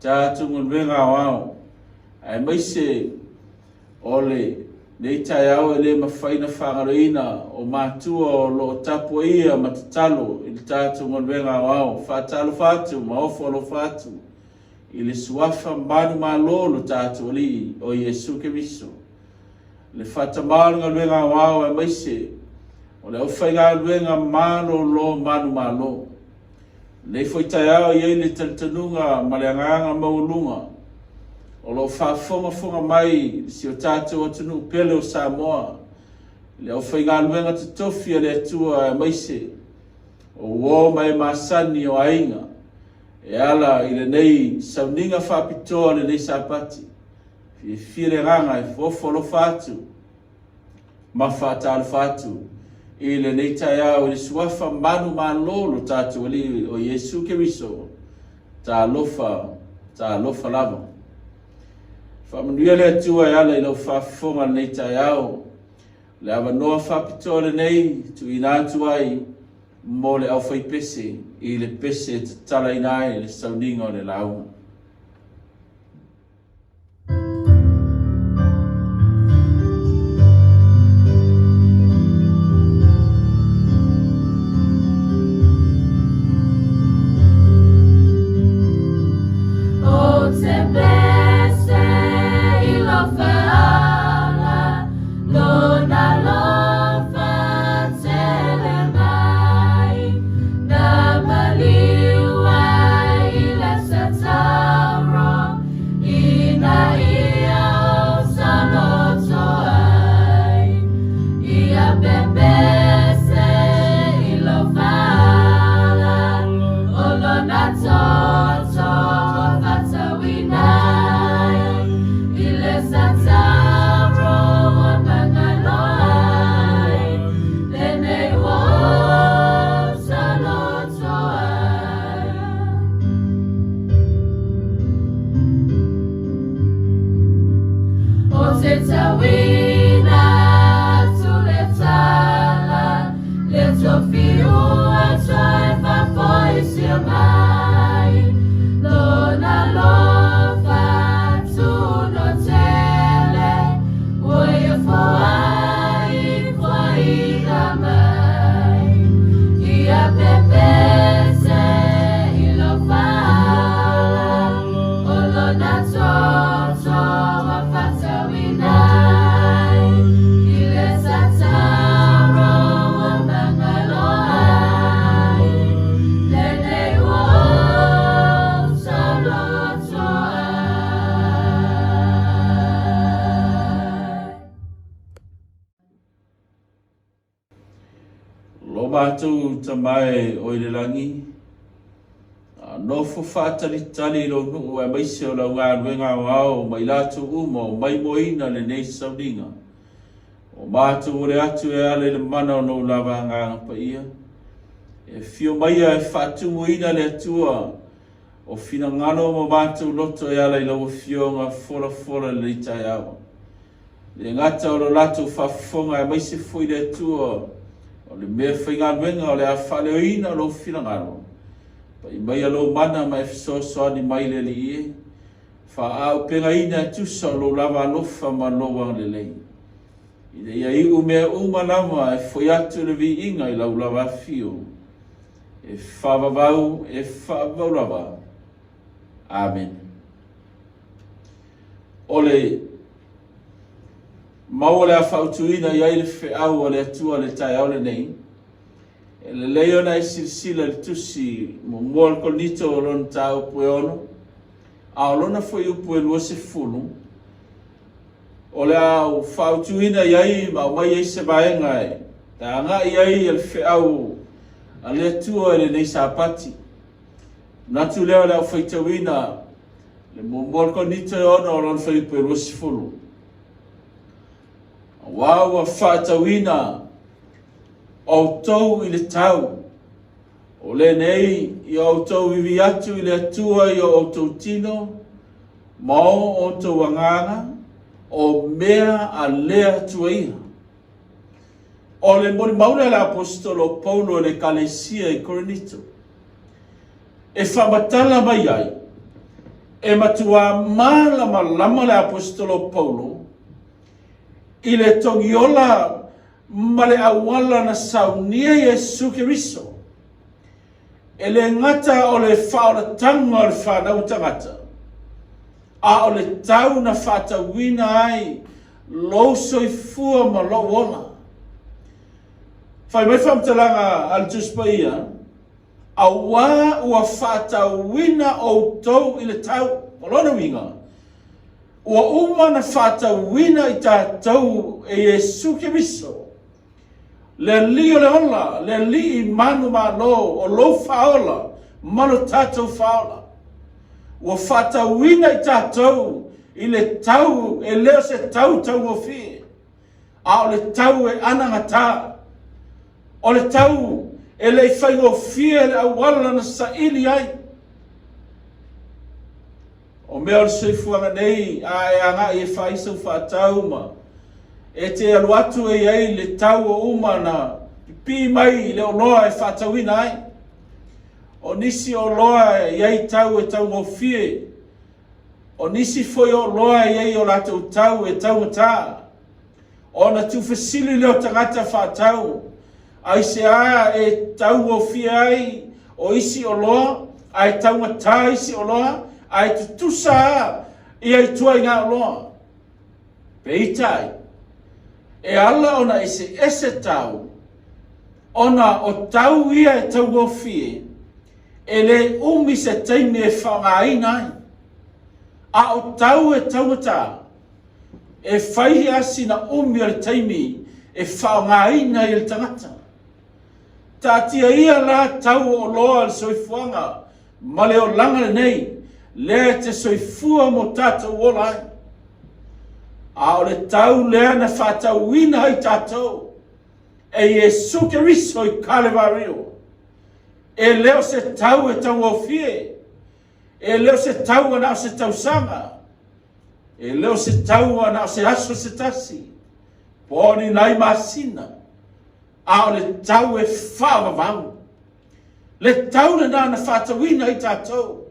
Speaker 2: tatou galuega aoao, aemaise o lenei taeao e le mafai ona faagaloina o matua o lo o tapuaia ma tatalo i le tatou galuega aoao. Faatalofa atu ma ofo alofa atu i le suafa manumalo o lo tatou Alii o Iesu Keriso, le faatamā o le galuega aoao aemaise o le aufaigaluega malolo manumalo. Lenei foi taeao e i ai le talitonuga ma le agaga maualuga o lo o faafogafoga mai si o tatou atunuu pele o Samoa i le aufaigaluega totofi a le Atua aemaise o uo ma e masani o aiga e ala i lenei sauniga faapitoa lenei Sapati. Fiafia le agaga e ofo alofa atu ma faatalofa atu i lenei taeao i le suafa manumalo lo tatou Alii o Iesu Keriso. Talofa, talofa lava. Faamanuia le Atua e ala i lau faafofoga lenei taeao. Le avanoa faapitoa lenei tuuina atu ai mo le aufaipese i le pese e tatalaina ai le sauniga o le lauga. O matou Tama e o i le lagi, a nofo faatalitali i lou nuu aemaise o lau galuega aoao ma i latou uma o maimoaina lenei sauniga. O matou ole atu e ala i le mana o lou lava Agaga Paia, e afio maia e faatumuina le Atua o finagalo ma matou loto e ala i lau Afioga folafola i lenei taeao. Le gata o lo latou faafofoga aemaise foi le Atua o le mea faigaluega o le a faaleoina lou finagalo. Pai maia lou mana ma e fesoasoani mai le Alii e, faaaupegaina e tusa o lou lava alofa ma lou agalelei. Ina ia iu mea uma lava e foi atu le viiga i lau lava afio, e faavavau, e faavavau lava. Amene. O le mau o le a fautuina i ai le feau a le Atua le taeao lenei, e lelei ona e silasila i le tusi muamua o le Korinito o lona mataupu e 6, a o lona foi upu e 20, o le a fautuina i ai ma aumai ai se vaega e agai ai le feau a le Atua i lenei Sapati. Manatu lea o le a faitauina le muamua o le Korinito e 6 o lona fuaiupu e 20. Aua ua faatauina outou i le tau, o lenei ia outou vivi atu i le Atua i o outou tino ma o outou agaga, o mea a le Atua ia. O le molimau lea a le Aposetolo o Paulo i le Ekalesia i Korinito, e faamatala mai ai, e matuā malamalama le Aposetolo o Paulo i le togiola ma le auala na saunia Iesu Keriso, e le gata o le faaolataga o le fanau tagata, a o le tau na faatauina ai lou soifua ma lou ola. Fai mai faamatalaga a le Tusi Paia, Auā ua faatauina outou i le tau. O lona uiga, ua uma na faatauina i tatou e Iesu Keriso, le Alii o le ola, le Alii manumalo o lou faaola ma lo tatou faaola. Ua faatauina i tatou i le tau e le o se tau taugofie, a o le tau e anagata. O le tau e le i faigofie le auala na saili ai. O mea o le soifuaga nei, a e agai e fai sau faatau ma e te alu atu e i ai le tau o uma na pipii mai i le oloa e faatauina ai. O nisi oloa e i ai tau e taugofie, o nisi foi oloa e i ai o latou tau e taugata. Ona tuufesili lea o tagata faatau, aisea e taugofie ai o isi oloa, ae taugata isi oloa, ae tutusa a ia ituaiga oloa. Peitai, e ala ona eseese tau, ona o tau ia e taugofie, e le umi se taimi e faaaogaina ai, a o tau e taugata, E fai lava sina umi o le taimi e faaaogaina ai e le tagata. Taatia ia la tau o oloa le soifuaga ma le olaga lenei, lea e te soifua mo tatou ola ai. A o le tau lea na faatauina ai tatou e Iesu Keriso i Kalevario, e le o se tau e taugofie, e le o se tau na o se tausaga, E le o se taua na o se aso se tasi, po o ni nai masina, a o le tau e faavavau. Le tau lena na faatauina ai tatou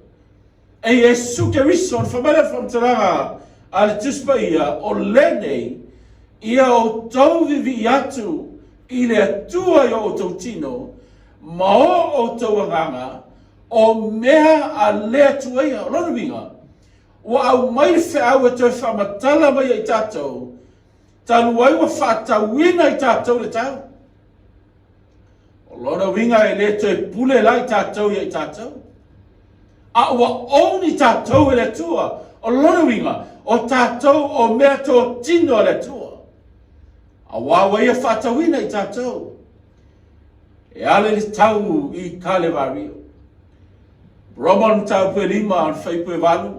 Speaker 2: e Iesu Keriso. Ona fai mai lea o le faamatalaga a le Tusi Paia, o lenei ia outou vivii atu i le Atua i o outou tino ma o outou agaga, o mea a le Atua ia. O lona uiga, Ua aumai le feau e toe faamatala mai ai tatou, talu ai ua faatauina i tatou le tau. O lona uiga e le toe pule la i tatou ia i tatou, a ua own i tatou e le Atua. O lona uiga, o tatou o mea totino a le Atua, aua ua ia faatauina i tatou. E ala i le tau i Kalevario. Roma o le mataupu e 5 o le fuaiupu e 8,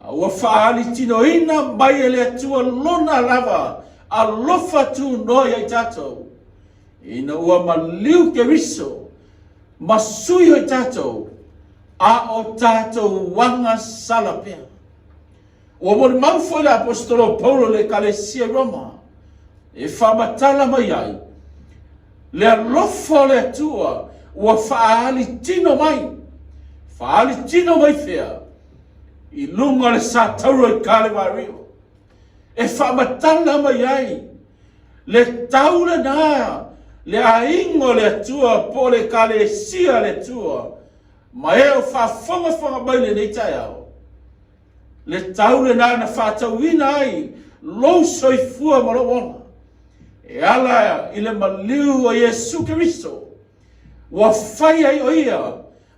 Speaker 2: A ua faalitinoina mai e le Atua lona lava alofa tunoa ia i tatou, ina ua maliu Keriso ma sui o i tatou, a o tatou agasala pea. Ua molimau foi le Aposetolo Paulo i le Ekalesia i Roma e faamatala mai ai le alofa o le Atua ua faaali tino mai. Faaali tino mai fea? I luga o le satauro i Kalevario e faamatala mai ai le tau lena le aiga o le Atua po o le Ekalesia a le Atua ma e o faafogafoga mai lenei taeao. Le tau lena na faatauina ai lou soifua ma lou ola, e ala i le maliu o Iesu Keriso, ua fai ai o ia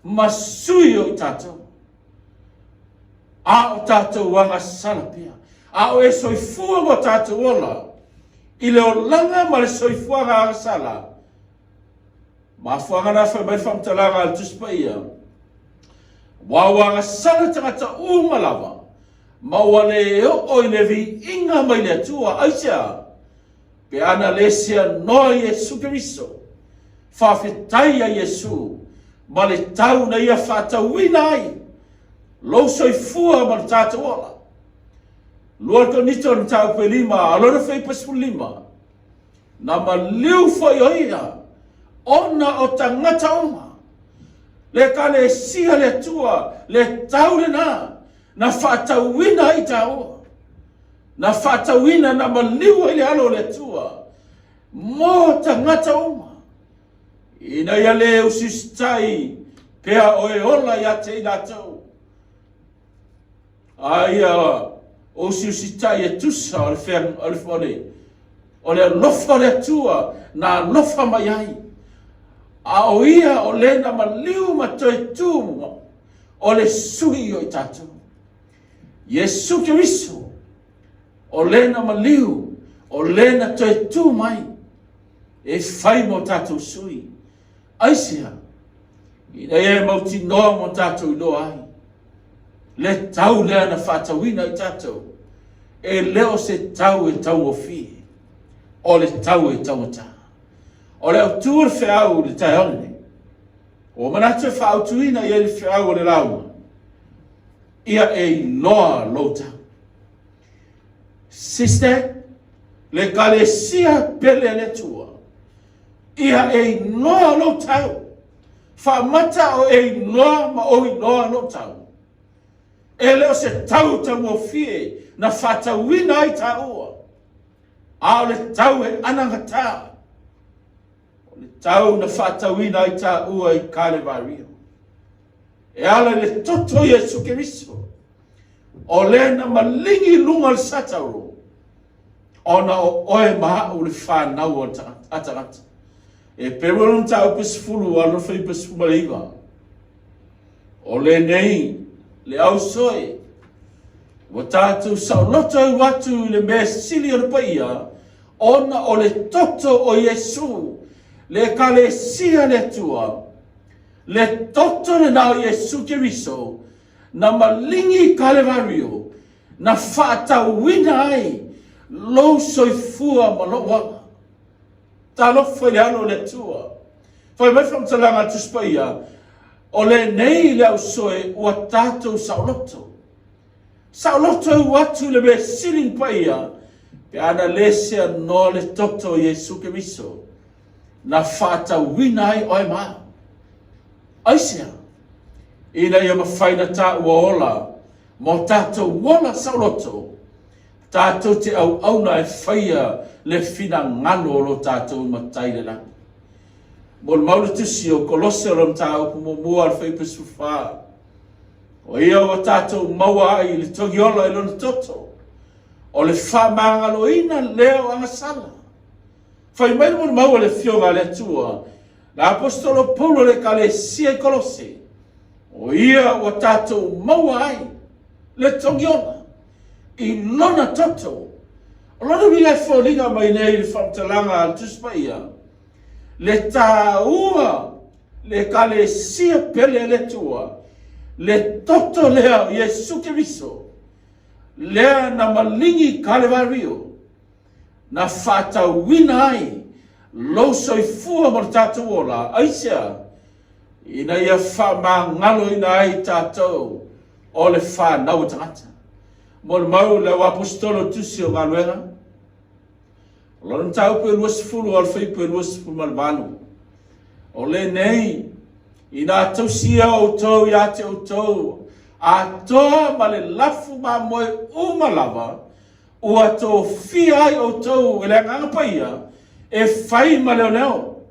Speaker 2: ma sui o i tatou. A o tatou agasala pea, a o e soifua ma o tatou ola, i le olaga ma le soifuaga agasala, Mafuaaga na fai mai le faamatalaga a le Tusi Paia, Aua ua agasala tagata uma lava, ma ua le oo i le viiga mai le Atua. Aisea? Pe ana le seanoa Iesu Keriso. Faafetai ia Iesu ma le tau na ia faatauina ai lou soifua ma lo tatou ola. 2 Korinito mataupu e 5 a lona fuaiupu e 15. Na maliu foi o ia ona o tagata uma. Le Ekalesia le Atua, le tau lena na faatauina ai taua. Na faatauina, na maliu ai le alo o le Atua mo tagata uma. Ina ia le usiusitai pea o e ola ia te i latou. A ia usiusitai e tusa o le fea, o le, o le, o le alofa o le Atua na alofa mai ai. A o ia o le na maliu ma toe tu o le sui o i tatou. Iesu Keriso, o le na maliu, o le na toe tu mai, e fai mo tatou sui. Aisea? Ina ia e mautinoa mo tatou iloa ai le tau lea na faatauina i tatou, e le o se tau e taugofie, o le tau e taugata. O le autu o le feau i le taeao lenei, ua manatu e faaautuina i ai le feau o le lauga, ia e iloa lou tau. Sister, le Ekalesia pele a le Atua, ia e iloa lou tau. Faamata o e iloa ma ou iloa lou tau. E le o se tau taugofie na faatauina ai taua, a o le tau e anagata, o le tau na faatauina ai taua i Kalevario. E ala i le toto o Iesu Keriso, o le na maligi i luga o le satauro, ona o oe ma au le fanau a tagata. E pelu le mataupu 10 a lona fuaiupu 19. O lenei le ausoe, ua tatou saoloto eu atu i le mea sili o le paia, ona o le toto o Iesu, le Ekalesia a le Atua, le toto lena o Iesu Keriso, na maligi i Kalevario, na faatauina ai lou soifua ma lou ola. Talofa i le alo o le Atua. Fai mai faamatalaga a le Tusi Paia, o lenei le ausoe ua tatou saoloto. Saoloto eu atu i le mea sili ni paia, pe ana le seanoa le toto o Iesu Keriso, na faatauina ai oe ma au. Aisea? Ina ia mafai na taua ola ma o tatou ola saoloto, tatou te auauna e faia le finagalo o lo tatou Matai i le lagi. Molimau le tusi o Kolose o lona mataupu muamua a le fuaiupu 14. O ia ua tatou maua ai i le togiola i lona toto, o le faamagaloina lea o agasala. Fai mai le molimau a le Afioga a le Atua, le Aposetolo Paulo i le Ekalesia i Kolose, o ia ua tatou maua ai le togiola i lona toto. O lona uiga e foliga mai nei i le faamatalaga a le Tusi Paia, Le taua le Ekalesia pele a le Atua, le toto lea o Iesu Keriso, lea na maligi i Kalevario, na faatauina ai lou soifua ma lo tatou ola, aisea? Ina ia faamagaloina ai tatou o le fanau a tagata. Molimau le au aposetolo tusi o galuega, O lona mataupu e 20 a le fuaiupu e 28. O lenei, ina tausia outou ia te outou, atoa ma le lafu mamoe uma lava, ua tofia ai outou e le Agaga Paia e fai ma leoleo.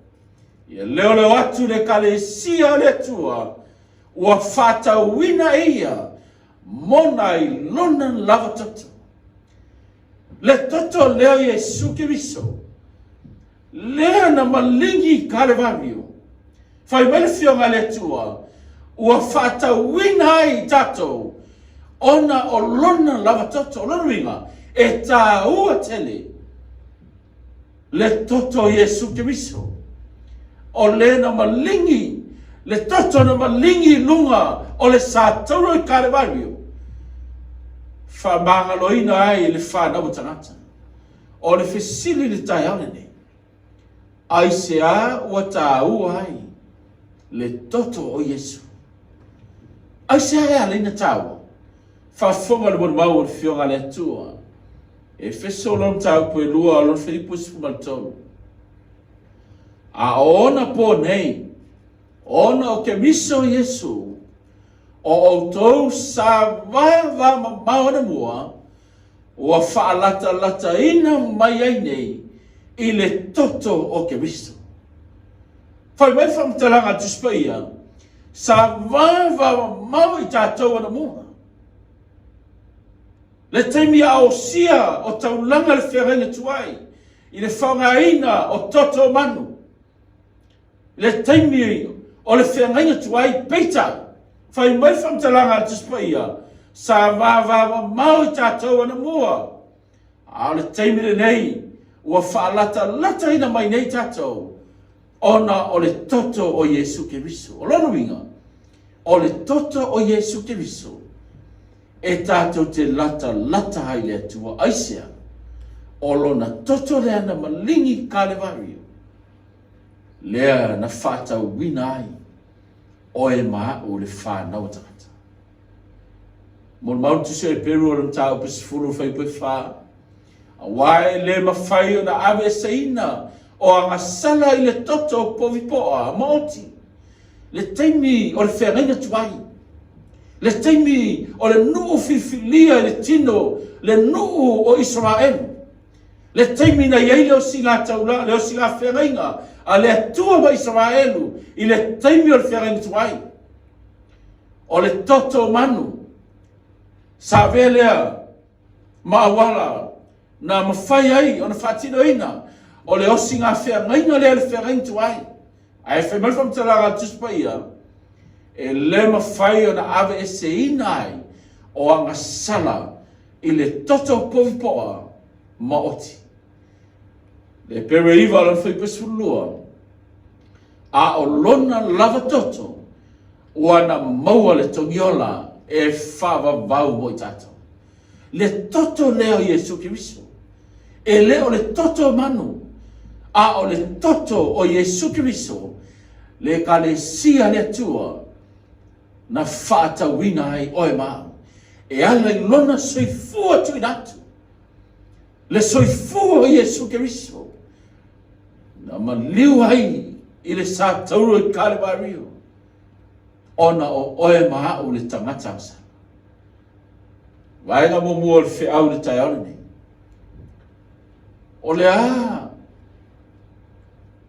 Speaker 2: Ia leoleo atu le Ekalesia a le Atua, ua faatauina e ia mona i lona lava toto. Le toto lea o Iesu Keriso, lea na maligi i Kalevario, fai mai le Afioga a le Atua, ua faatauina ai i tatou ona o lona lava toto. O lona uiga, e taua tele le toto o Iesu Keriso. O le na maligi, le toto na maligi i luga o le satauro i Kalevario, faamagaloina ai le fanau a tagata. O le fesili i le taeao lenei, aisea ua taua ai le toto o Iesu? Aisea e ala ai ona taua? Faafofoga le molimau o le Afioga a le Atua. Efeso lona mataupu e 2 lona fuaiupu 13. A o ona po nei, ona o Keriso Iesu, o outou sa vava mamao anamua, ua faalatalataina mai ai nei i le toto o Keriso. Fai mai le faamatalaga a le Tusi Paia, sa vava mamao i tatou anamua. Le taimi a osia o taulaga le feagaiga tuai i le faaaogaina o toto o manu. Le taimi o le feagaiga tuai, peitai, fai mai le faamatalaga a le Tusi Paia, sa vavamamao i tatou anamua, a o le taimi lenei ua faalatalataina mai nei tatou ona o le toto o Iesu Keriso. O lona uiga, o le toto o Iesu Keriso e tatou te latalata ai i le Atua. Aisea? O lona toto lea na maligi i Kalevario, lea na faatauina ai oe ma a'u le fanau a tagata. Molimau le Tusi o Heperu o le mataupu 10 fuaiupu e 4, Aua e le mafai ona aveeseina o agasala i le toto o povi poa ma oti, le taimi o le feagaiga tuai, le taimi o le nuu filifilia i le tino, le nuu o Isaraelu, le taimi na i ai le osiga taula, le osiga feagaiga a le Atua ma Isaraelu i le taimi o le feagaiga tuai. O le toto o manu, sa avea lea ma auala na mafai ai ona faatinoina o le osiga feagaiga lea le feagaiga tuai. Ae fai mai le faamatalaga a le Tusi Paia, e le mafai ona aveeseina ai o agasala i le toto povi poa ma oti. Le Hebere 9 lona fuaiupu 12, a o lona lava toto ua na maua le togiola e faavavau mo i tatou. Le toto lea o Iesu Keriso, e le o le toto o manu, a o le toto o Iesu Keriso, le Ekalesia a le Atua, na faatauina ai oe ma au, e ala i lona soifua tuuina atu, le soifua o Iesu Keriso, na maliu ai i le satauro i Kalevario, ona o oe ma a'u le tagata agasala. Vaega muamua o le feau i le taeao lenei, o le a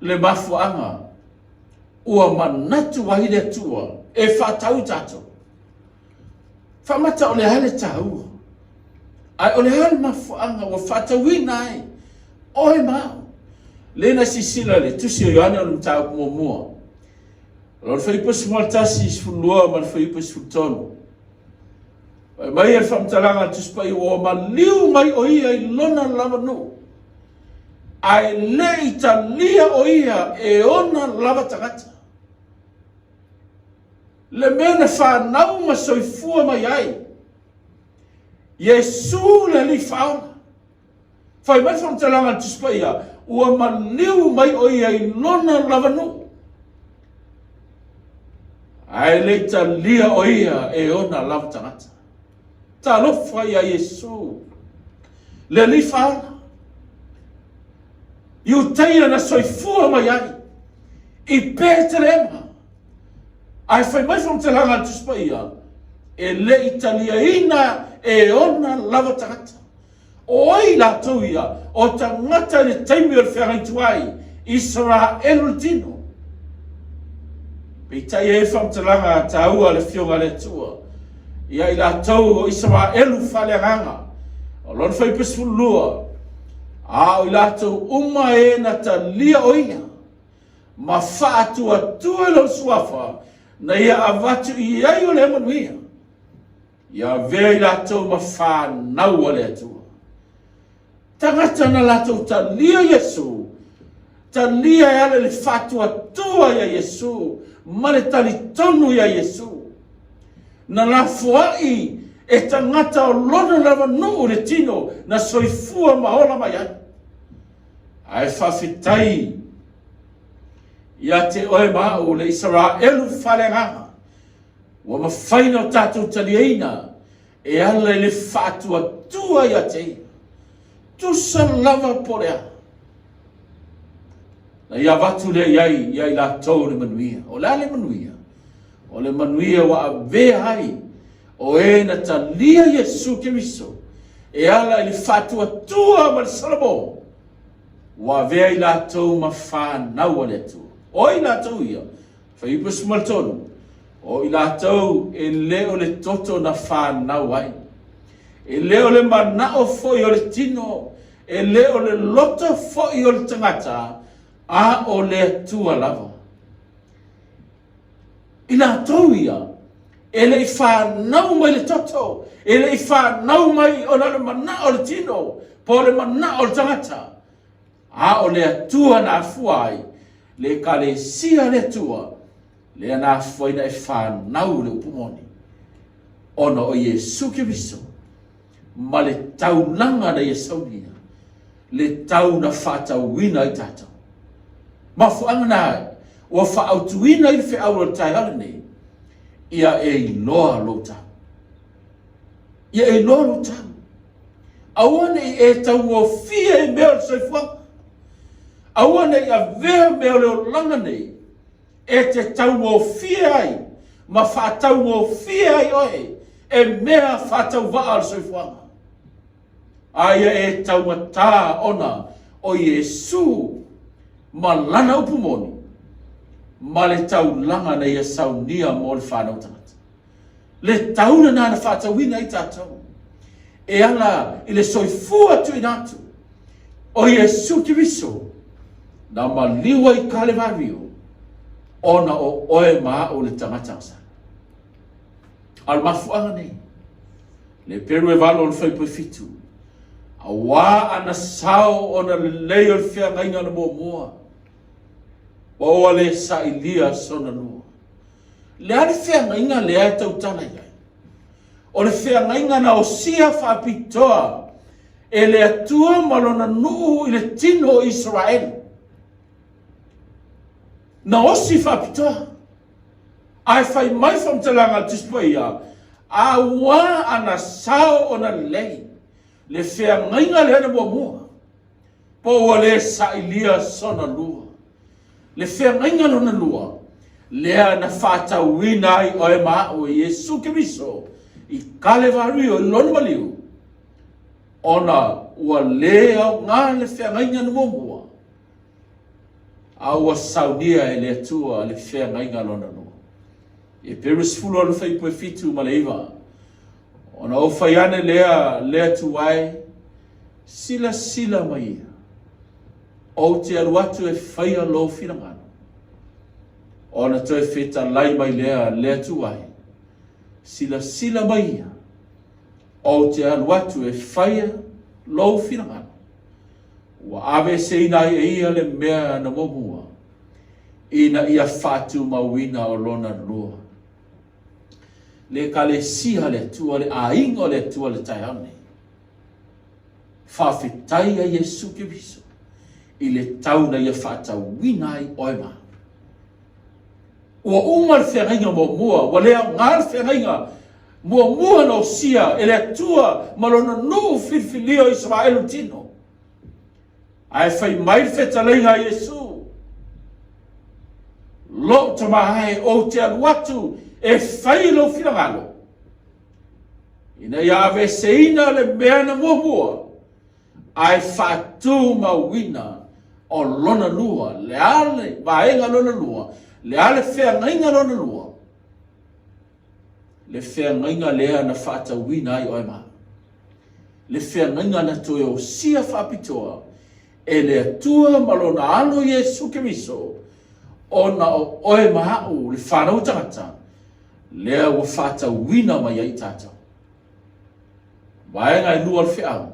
Speaker 2: le mafuaaga ua manatu ai le Atua e faatau i tatou? Faamata o le a le taua, ae o le a le mafuaaga ua faatauina ai oe ma a'u? Lea na sisila le tusi o Ioane o le mataupu muamua, lona fuaiupu 11, 12 ma le fuaiupu 13. Fai mai le faamatalaga a le Tusi Paia, ua maliu mai o ia i lona lava nuu. Ae le i talia o ia e ona lava tagata. Le mea na fanau ma soifua mai ai Iesu le Alii Faaola. Fai mai le faamatalaga a le Tusi Paia, ua maliu mai o ia i lona lava nuu, ae le i talia o ia e ona lava tagata. Talofa ia Iesu, le Alii Faaola, Iutaia na soifua mai ai i Petelema, ae fai mai faamatalaga a le Tusi Paia, e le i taliaina e ona lava tagata. O ai latou ia? O tagata i le taimi o le feagai tuai, Isaraelu le tino. Peitai e i ai faamatalaga taua a le Afioga a le Atua ia i latou o Isaraelu faaleagaga, o lona fuaiupu 12, a o i latou uma e na talia o ia, ma faatuatua i lona suafa, na ia avatu i ai o lea manuia. Ia avea i latou ma fanau a le Atua. Tagata na latou talia Iesu, talia e ala i le faatuatua ia Iesu ma le talitonu ia Iesu. Na lafoai e tagata o lona lava nuu le tino na soifua ma ola mai ai. Ae faafetai ia te oe ma au le Isaraelu faaleagaga Ua mafai ona tatou taliaina e ala i le faatuatua ia te ia. Tusa lava po o le a. Na ia avatu lea i ai ia i latou le manuia. O le a le manuia? O le manuia ua avea ai o e na talia Iesu Keriso e ala i le faatuatua ma le salamo, ua avea i latou ma fanau a le Atua. O ai latou ia? Fuaiupu 13, O i latou e le o le toto na fanau ai, e le o le manao foi o le tino, e le o le loto foi o le tagata, a o le Atua lava. I latou ia, e le i fanau mai le toto, e le i fanau mai ona o le manao o le tino, po o le manao o le tagata, A o le Atua na afua ai le Ekalesia a le Atua, lea na afuaina e fanau le upu moni, ona o Iesu Keriso ma le taulaga na ia saunia, le tau na faatauina ai tatou. Mafuaaga na ua faaautuina ai le feau o le taeao lenei, ia e iloa lou tau. Ia e iloa lou tau. Aua ne i e taugofie i mea o le soifuaga. Aua ne i avea mea o le olaga nei e te taugofie ai ma faataugofie ai oe e mea faatauvaa o le soifuaga. A ia e taumatā ona o Iesu ma lana upu moni ma le taulaga na ia saunia mo le fanau tagata. Le tau lena na faatauina ai tatou e ala i le soifua tuuina atu o Iesu Keriso na maliu ai Kalevario ona o oe ma au le tagata agasala. A o le mafuaaga nei, le Peru e valo o le fuaiupu e fitu, auā ana sao ona lelei o le feagaiga na muamua, ua ua le sailia sona lua. Le a le feagaiga lea e tautala i ai? O le feagaiga na osia faapitoa e le Atua ma lona nuu i le tino o Isaraelu. Na osi faapitoa. Ae fai mai faamatalaga a le Tusi Paia, auā ana sao ona lelei le feagaiga lea na muamua. Po ua le sailia sona lua. Le feagaiga lona lua, lea na faatauina ai oe ma au e Iesu Keriso i Kalevario i lona maliu, ona ua le aoga le feagaiga na muamua, a ua saunia e le Atua le feagaiga lona lua. Heperu 10 fuaiupu e 7 ma le 9. Ona ou fai ane lea, le Atua e, silasila mai ia. Ou te alu atu e faia lou finagalo. Ona toe fetalai mai lea, le Atua e, silasila mai ia. Ou te alu atu e faia lou finagalo. Ua aveeseina ai e ia le mea na muamua, ina ia faatumauina o lona lua. Le Ekalesia a le Atua, le aiga o le Atua i le taeao nei. Faafetai a Iesu Keriso i le tau na ia faatauina ai oe ma Ua uma le feagaiga muamua, ua le aoga le feagaiga muamua na osia e le Atua ma lona nuu filifilia o Isaraelu tino. Ae fai mai le fetalaiga a Iesu, Lou tama e, ou te alu atu e fai lou finagalo, ina ia aveeseina le mea na muamua, ae faatumauina o lona lua. Le a le vaega lona lua? Le a le feagaiga lona lua? Le feagaiga lea na faatauina ai oe ma le feagaiga na toe osia faapitoa e le Atua ma lona Alo Iesu Keriso, ona o oe ma a'u le fanau tagata lea ua faatauina mai ai tatou. Vaega e lua o le feau,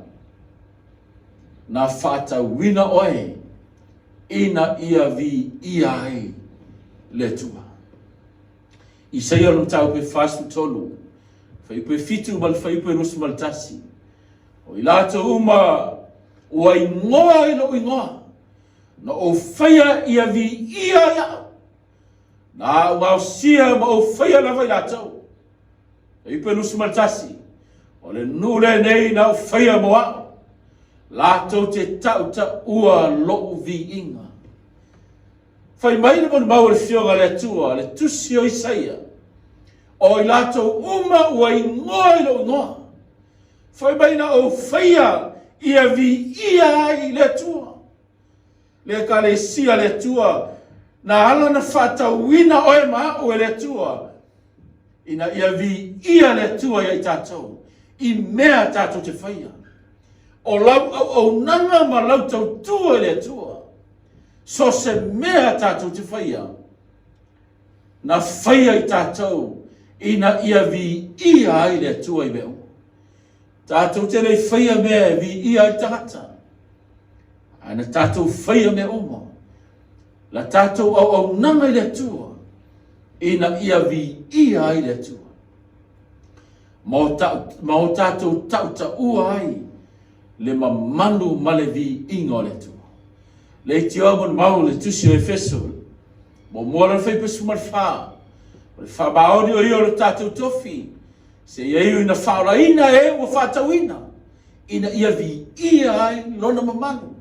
Speaker 2: na faatauina oe ina ia viia ai le Atua. Isaia o le mataupu e 43, fuaiupu e 7 ma le fuaiupu e 21. O i latou uma ua igoa i lou igoa, na ou faia ia viia ai au, na ou gaosia ma ou faia lava i latou. Fuaiupu e 21, o le nuu lenei na ou faia mo au, latou te tautaua lou viiga. Fai mai le molimau a le Afioga a le Atua, le tusi o Isaia, o i latou uma ua igoa i lou igoa, fai mai na ou faia ia viia ai le Atua. Le Ekalesia a le Atua, na ala na faatauina oe ma a'u e le Atua, ina ia viia le Atua ia i tatou, i mea tatou te faia. O lau auaunaga ma lau tautua i le Atua, so se mea tatou te faia, na faia i tatou ina ia viia ai le Atua i mea uma. Tatou te le i faia mea e viia ai le tagata, ae na tatou faia mea uma, la tatou auaunaga i le Atua, ina ia viia ai le Atua. Ma o tatou tautaua ai le mamalu ma le viiga o le Atua. Leitioa molimau le tusi o Efeso, muamua lona fuaiupu 14, o le faamaoni o ia o le tatou tofi, seia iu ina faaolaina e ua faatauina, ina ia viia ai lona mamalu.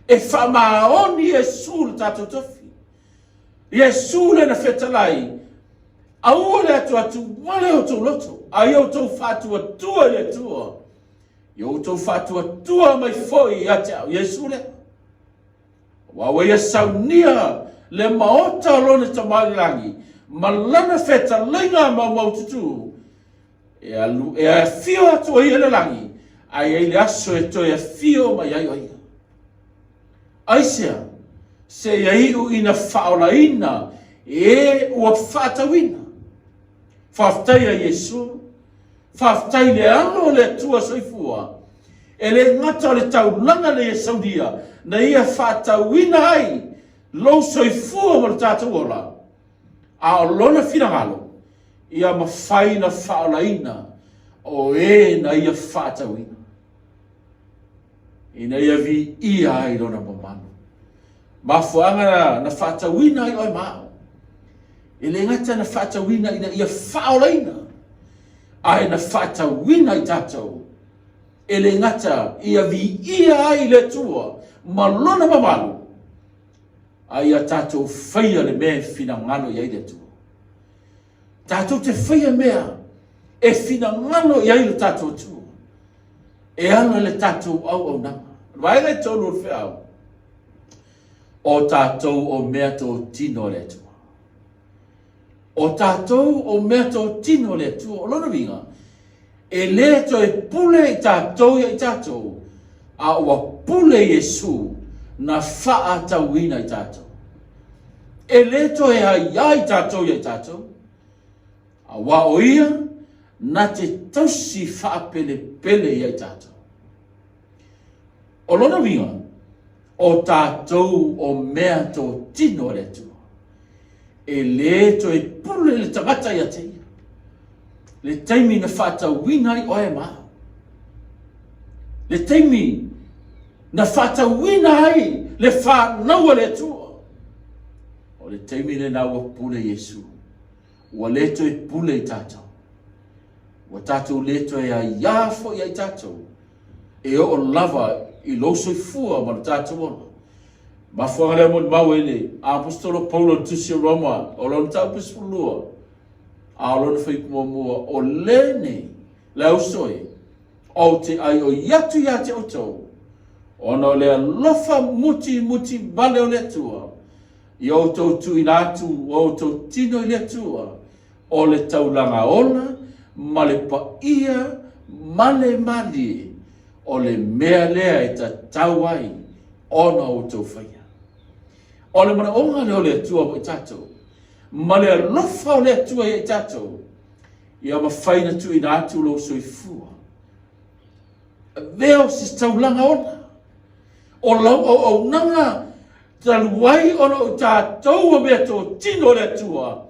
Speaker 2: E faamaoni Iesu le tatou tofi. Iesu lea na fetalai, aua le atuatu wale outou loto, a ia outou faatuatua i le Atua. Ia outou faatuatua mai foi ia te au, Iesu lea. Aua ua ia saunia le maota o lona Tama i le lagi, ma lana fetalaiga maumaututu, e alu, e afio atu o ia i le lagi, ae i ai le aso e toe afio mai ai o ia. Aisea? Seia iu ina faaolaina e ua faatauina. Faafetai a Iesu, faafetai i le alo o le Atua soifua, e le gata o le taulaga na ia saunia, na ia faatauina ai lou soifua ma lo tatou ola, a o lona finagalo, ia mafai na faaolaina o e na ia faatauina. Ina ia viia ai lona mamalu. Mafuaaga na faatauina ai oe ma au. E le gata na faatauina ina ia faaolaina, ae na faatauina i tatou. E le gata ia viia ai le Atua ma lona mamalu, a ia tatou faia le mea e finagalo i ai le Atua. Tatou te faia mea e finagalo i ai le tatou Atua. E ala le tatou auaunaga. O le vaega e tolu o le feau, o tatou o mea totino a le Atua. O tatou o mea totino a le Atua. O lona uiga, e le toe pule i tatou ia i tatou, a ua pule Iesu na faatauina i tatou. E le toe aiā i tatou ia i tatou, Aua o ia na te tausi faapelepele ia i tatou. O lona uiga, o tatou o mea totino a le Atua. E lē toe pule le tagata ia te ia. Le taimi na faatauina ai oe ma au. Le taimi na faatauina ai le fanau a le Atua. O le taimi lena ua pule Iesu. Ua lē toe pule i tatou. Ua tatou lē toe aiā foi ia i tatou e oo lava i lou soifua ma lo tatou ola. Mafuaaga lea molimau ai le Aposetolo Paulo i le Tusi o Roma, o lona mataupu 12, a o lona fuaiupu muamua, o lenei le auso e, ou te aioi atu ia te outou, ona o le alofa mutimuti vale o le Atua, ia outou tuuina atu o outou tino i le Atua, o le taulaga ola ma le paia ma le malie, o le mea lea e tatau ai ona outou faia. O le manaoga lea o le Atua mo i tatou, ma le alofa o le Atua ia i tatou, ia mafai na tuuina atu lou soifua. Avea o se taulaga ola, o lau auaunaga talu ai ona o tatou o mea totino o le Atua,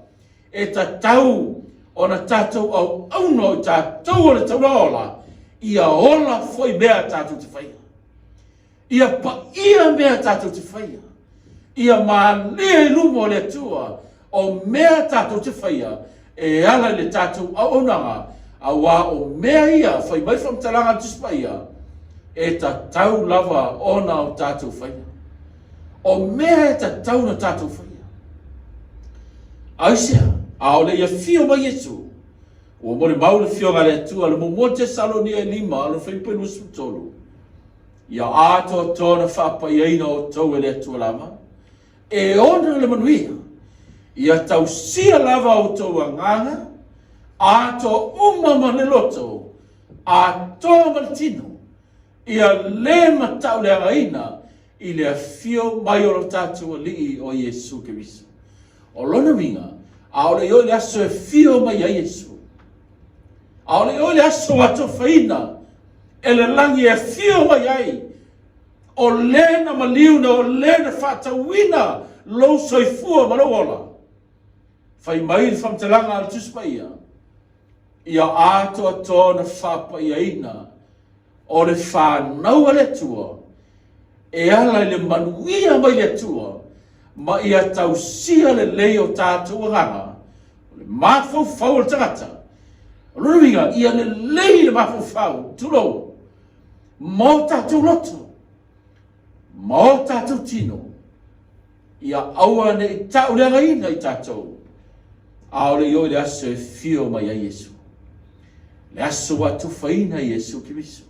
Speaker 2: E tatau ona tatou auauna o i tatou o le taulaga ola, ia ola foi mea tatou te faia. Ia paia mea tatou te faia. Ia malie i luma o le Atua o mea tatou te faia e ala i le tatou auaunaga, auā o mea ia fai mai faamatalaga a le Tusi Paia, e tatau lava ona o tatou faia. O mea e tatau ona tatou faia. Aisea? Aole i afio mai Iesu. Ua molimau le Afioga a le Atua, le muamua Tesalonia e 5, lona fuaiupu e 23. Ia atoatoa ona faapaiaina outou e le Atua lava, e ona le manuia, ia tausia lava outou agaga, atoa uma ma le loto, atoa ma le tino, Ia le matauleagaina i le afio mai o lo tatou Alii o Iesu Keriso. O lona uiga, ʻaʻole i oo i le aso e afio mai ai Iesu. ʻAʻole i oo i le aso ua atofaina e le lagi e afio mai ai, o le na maliu na o le na faatauina lou soifua ma lou ola. Fai mai le faamatalaga a le Tusi Paia, ia atoatoa ona faapaiaina o le fanau a le Atua e ala i le manuia mai le Atua ma ia tausia lelei o tatou agaga, o le mafaufau o le tagata. O lona uiga, ia lelei le mafaufau, tulou, ma o tatou loto, ma o tatou tino, Ia aua ne i tauleagaina i tatou, ʻaʻole i oo i le aso e fio mai ai Iesu. Le aso ua atufaina Iesu Keriso.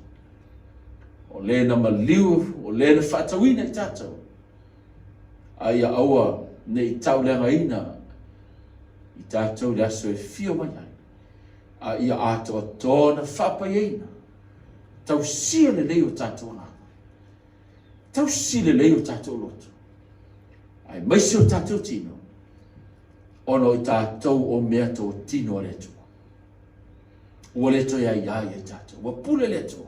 Speaker 2: O le na maliu, o le na faatauina i tatou. A ia aua ne i tauleagaina i tatou le aso e fio mai ai. A ia atoatoa ona faapaiaina, tausia lelei o tatou agaga. Tausi lelei o tatou loto, aemaise o tatou tino, ona o i tatou o mea totino a le Atua. Ua le toe aiā ia i tatou, ua pule le Atua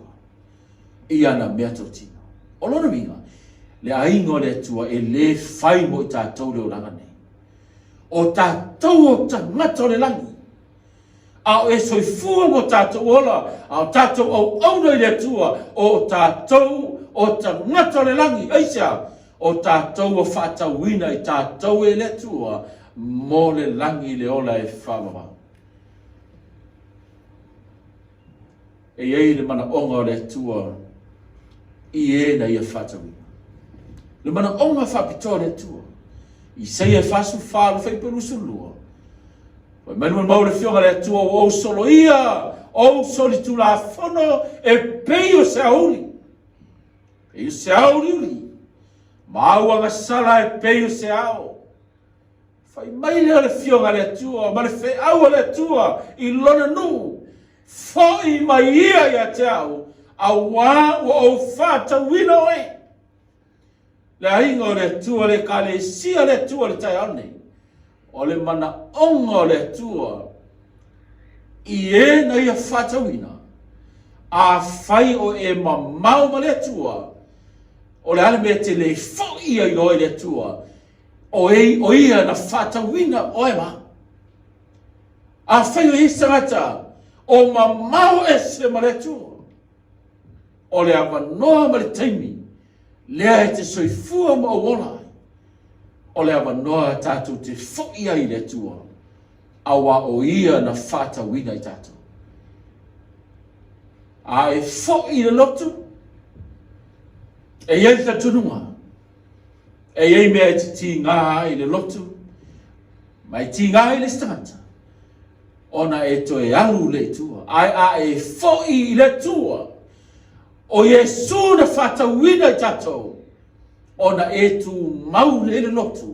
Speaker 2: i ana mea totino. O lona uiga, le aiga o le Atua e lē fai mo i tatou le olaga nei. O tatou o tagata o le lagi, A o e soifua mo tatou ola, a o tatou auauna i le Atua, o tatou o tagata o le lagi. Aisea? O tatou ua faatauina i tatou e le Atua mo le lagi le ola e faavavau. E i ai le manaoga o le Atua i e na ia faatauina. Le manaoga faapitoa o le Atua. Isaia 44, fuaiupu 22. Fai mai le molimau le Afioga a le Atua, ua ou soloia ou solitulafono e pei o se aoauli, pei o se aoaliuli, ma au agasala e pei o se ao. Fai mai lea o le Afioga a le Atua ma le feau a le Atua i lona nuu, Foi mai ia ia te au, auā ua ou faatauina oe. Le aiga o le Atua, le Ekalesia a le Atua i le taeao nei, o le manaoga o le Atua i e na ia faatauina, afai o e mamao ma le Atua, O le a le mea e te le foi ai loa i le Atua, o, e, o ia na faatauina oe ma au. Afai o i ai se tagata o mamao ese ma le Atua, o le avanoa ma le taimi lea e te soifua ma ou ola ai, o le avanoa tatou te foi ai i le Atua, auā o Ia na faatauina i tatou. A e foi i le lotu, e i ai le talitonuga, e i ai mea e te tigā ai i le lotu, ma e tigā ai le isi tagata, ona e toe alu lea i tua. Ae a e foi i le Atua, o Iesu na faatauina i tatou, ona e tumau lea i le lotu,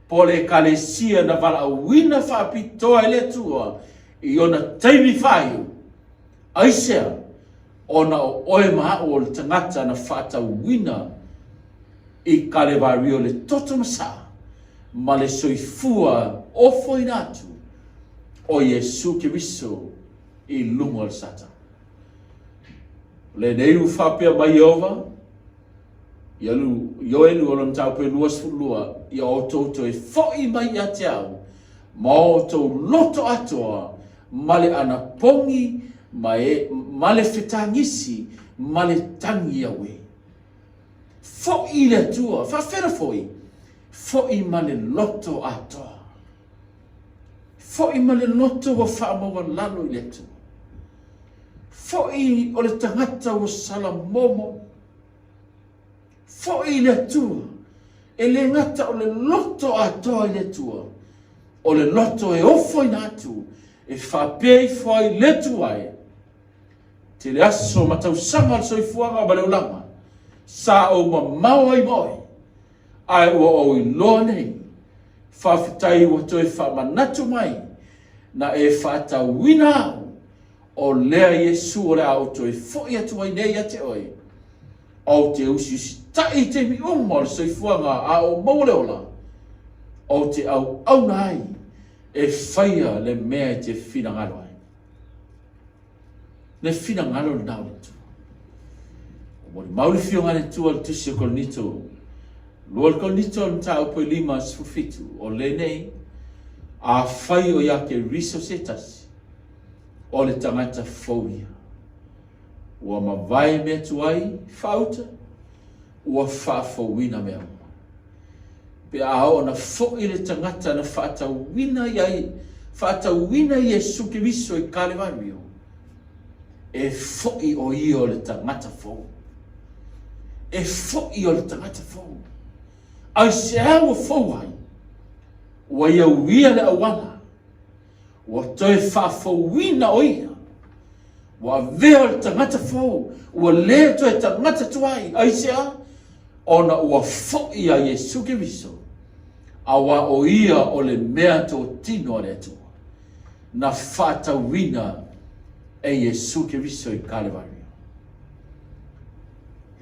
Speaker 2: po o le Ekalesia na valaauina faapitoa e le Atua i ona taimi faaiu. Aisea? Ona o oe ma au o le tagata na faatauina i Kalevario le toto masaa ma le soifua ofoina atu o Iesu Keriso i luga o le Satana. O lenei ua faapea mai Ieova, Ioelu o lona mataupu e 22, ia outou toe foi mai ia te au, ma outou loto atoa, ma le anapogi, ma, e, ma le fetagisi, ma le tagi auē. Foi i le Atua, faafela foi, foi ma le loto atoa. Foi ma le loto ua faamaualalo i le Atua. Foi o le tagata ua salamomo. Foi i le Atua, e le gata o le loto atoa i le Atua, o le loto e ofoina atu, e faapea ifo ai le Atua e, tele aso ma tausaga o le soifuaga ma le olaga, sa ou mamao ai ma oe, ae ua ou iloa nei, faafetai ua toe faamanatu mai, na e faatauina au, o lea Iesu o le a ou toe foi atu ai nei ia te oe, ou te usiusitaʻi i taimi uma o le soifuaga a o maua le ola, ou te auauna ai e faia le mea e te finagalo ai. Le finagalo lena o le Atua. Ua molimau le Afioga a le Atua i le Tusi o Korinito, lua le Korinito o le mataupu e 57, o lenei, afai o ia Keriso se tasi, o le tagata fou ia. Ua mavae mea tuai, faauta, ua faafouina mea uma. Pe a oo na foi le tagata na faatauina iai, faatauina Iesu Keriso i Kalevario, e foi o ia o le tagata fou. E foi o le tagata fou. Aisea ua fou ai? Ua ia uia le auala Ua toe faafouina o ia. Ua avea o le tagata fou, ua le toe tagata tuai. Aisea? Ona ua foi ia Iesu Keriso, auā o ia o le mea totino a le Atua, na faatauina e Iesu Keriso i Kalevario.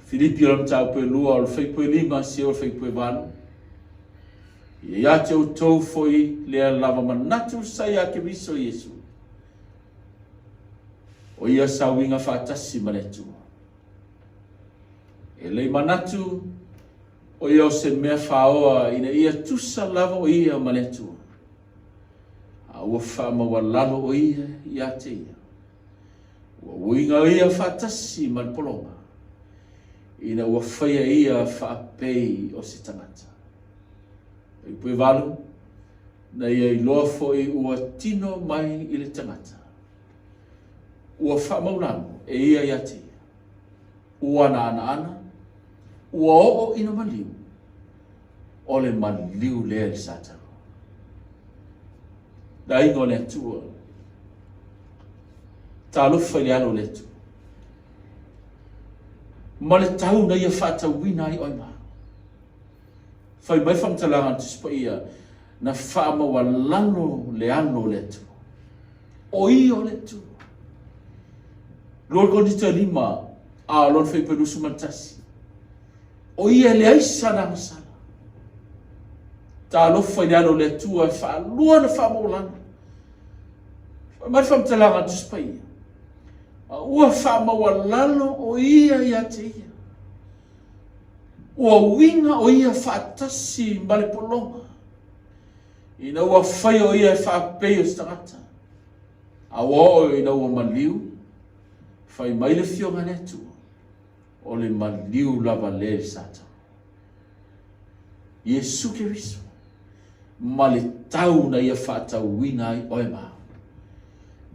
Speaker 2: Filipi o le mataupu e lua, o le fuaiupu e lima, seia o le fuaiupu e valu. Ia ia te outou foi lea lava manatu sa ia Keriso Iesu. O ia sa uiga faatasi ma le Atua. E lei manatu o ia o se mea faoa ina ia tusa lava o ia ma le Atua. A ua faamaualalo o ia ia te ia. Ua uiga ia faatasi ma le pologa, ina ua faia ia faapei o se tagata. Fuaiupu e valu, na ia iloa foi ua tino mai i le tagata. Ua faamaulalo e ia ia te ia. Ua naanaana, ua oo ina maliu, o le maliu lea i le Satana. Le aiga o le Atua, talofa i le alo o le Atua. Ma le tau na ia faatauina ai oe ma. Fai mai faamatalaga a le Tusi Paia, na faamaualalo le alo o le Atua. O ia o le Atua. Lua Korinito e lima, a o lona fuaiupu e 21. O ia e leai sana agasala. Talofa i le alo o le Atua e faalua na faamaualalo. Fai mai le faamatalaga a le Tusi Paia, a ua faamaualalo o ia ia te ia. Ua uiga o ia faatasi ma le pologa, ina ua faia o ia e faapei o se tagata, a ua oo ina ua maliu, fai mai le Afioga a le Atua, o le maliu lava lea i le Satana. Iesu Keriso, ma le tau na ia faatauina ai oe ma au,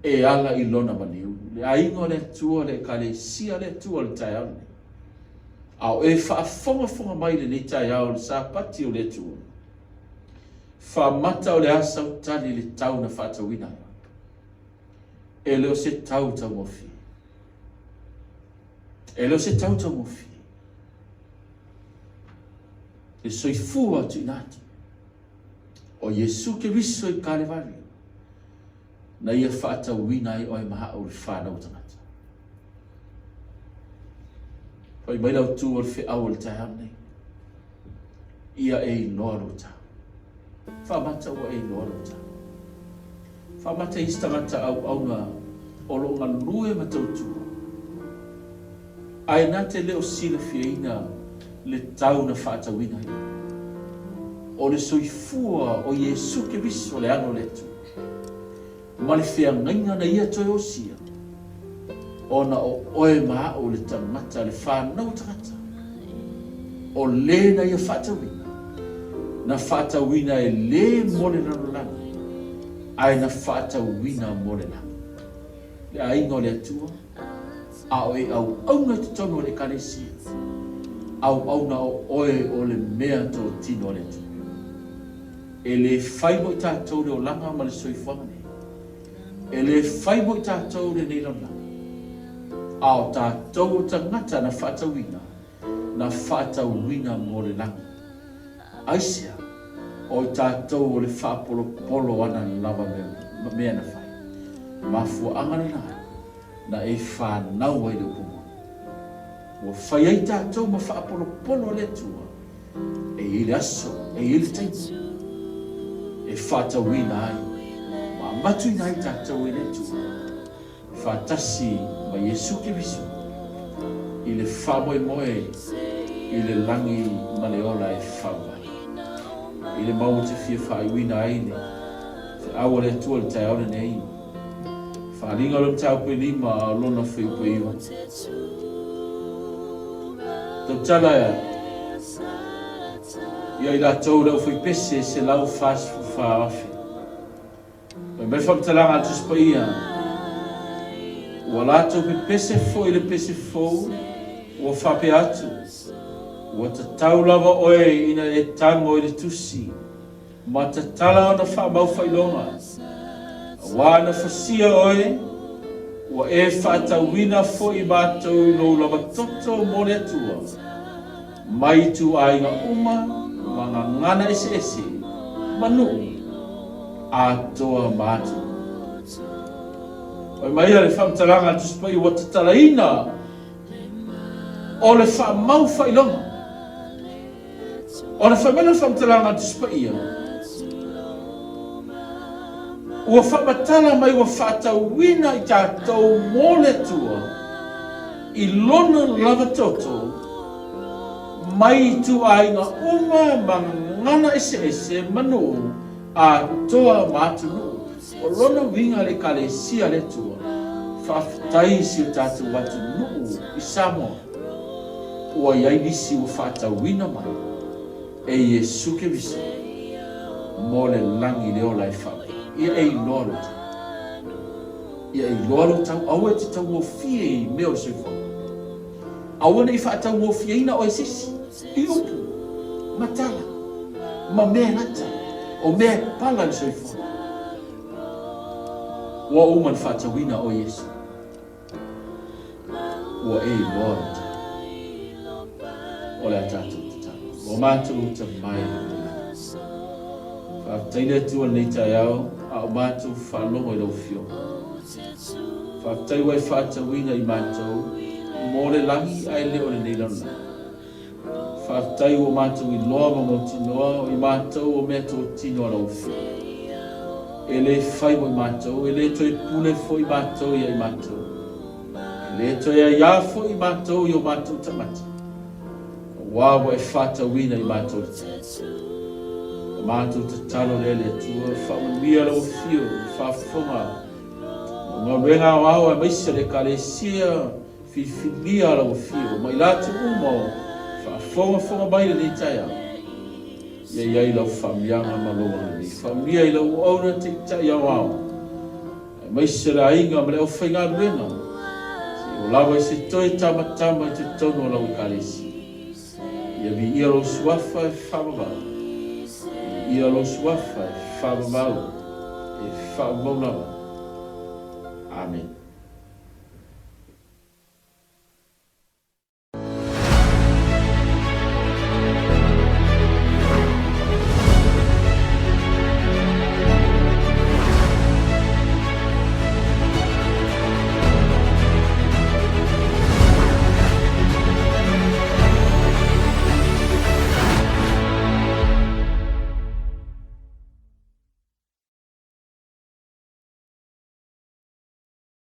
Speaker 2: e ala i lona maliu, le aiga o le Atua, le Ekalesia a le Atua i le taeao lenei. A o e faafogafoga mai i lenei taeao i le Sapati o le Atua, faamata o le a sau tali i le tau na faatauina ai oe. E le o se tau taugofie. E le o se tau taugofie. Le soifua tuuina atu o Iesu Keriso i Kalevari na ia faatauina ai oe ma au le fanau o tagata. Fai mai lau tu o le feau o le taeao lenei. Ia e iloa lou tau. Faamata ua e iloa lou tau. Faamata isi tagata auauna o lo o galue ma tautua, ae na te le o silafiaina le tau na faatauina ai. O le soifua o Iesu Keriso le Alo o le Atua, ma le feagaiga na Ia toe osia, ona o oe ma a'u le tagata, le fanau tagata, o le na Ia faatauina, na faatauina e le mo le lalolagi, ae na faatauina mo le lagi. Le aiga o le Atua, a o e auauna i totonu o le Ekalesia, auauna o oe o le mea totino a le Atua. E le fai mo i tatou le olaga ma le soifuaga nei. E le fai mo i tatou lenei lalolagi, a o tatou o tagata na faatauina, na faatauina mo le lagi. Aisea? O i tatou o le faapolopolo ana lava mea na fai. Mafuaaga lena na e fanau ai le upu moni. Ua fai ai tatou ma faapolopolo a le Atua, e i ai le aso, e i ai le taimi e faatauina ai ma amatuina ai tatou e le Atua faatasi ma Iesu Keriso i le faamoemoe i le lagi ma le ola e faavae i le mau ou te fia faaiuina ai le feau a le Atua i le taeao lenei. Faaaliga o le mataupu e lima a o lona fuaiupu e iva. Tautala ia i latou le aufaipese 144,000. Fai mai le faamatalaga a le Tusi Paia, Ua latou pepese foi i le pese fou, ua faapea atu, Ua tatau lava oe ina e tago i le tusi, ma tatala ona faamau faailoga, aua na fasia oe, ua e faatauina foi matou i lou lava toto mo le Atua, mai ituaiga uma ma gagana eseese ma nuu atoa ma atunuu. Fai mai le faamatalaga a le Tusi Paia ua tatalaina o le faamau faailoga. Ona fai mai lea o le faamatalaga a le Tusi Paia, Ua faamatala mai ua faatauina i tatou mo le Atua i Lona lava toto mai ituaiga uma ma gagana eseese ma nuu atoa ma atunuu. O lona uiga le Ekalesia a le Atua, faafetai i si o tatou atunuu i Samoa. Ua i ai nisi ua faatauina mai e Iesu Keriso mo le lagi le ola e fau. Ia e iloa lou tau. Ia e iloa lou tau, aua e te taugofie i mea o le soifuaga. Aua ne i faataugofieina oe e se isi, i upu, ma tala, ma mea e lata, o mea e pala i le soifuaga. Ua uma ona faatauina oe Iesu. Ua e iloa lou tau. O le a tatou tatalo. Ua matou tamai i le lagi. Faafetai le Atua i lenei taeao a o matou faalogo i lau Afioga. Faafetai ua e faatauina i matou mo le lagi ae le o lenei lalolagi. Faafetai ua matou iloa ma mautinoa o i matou o mea totino a lau Afioga. E le fai mo i matou, e le toe pule foi matou ia i matou. E le toe aiā foi matou i o matou tagata. Aua ua e faatauina i matou le tau. O matou tatalo lea le Atua, faamanuia lau afio i le faafofoga o galuega aoao aemaise le Ekalesia filifilia a lau afio ma i latou uma o faafogafoga mai lenei taeao. Ia i ai lau faamiaga ma lou agalelei. Faamanuia i lau auauna taitai aoao aemaise le aiga ma le aufaigaluega, seia oo lava i se toe tamatama i totonu o lau Ekalesia. Ia viia lou suafa e faavavau, viia lou suafa e faavavau, e faavavau lava. Amene.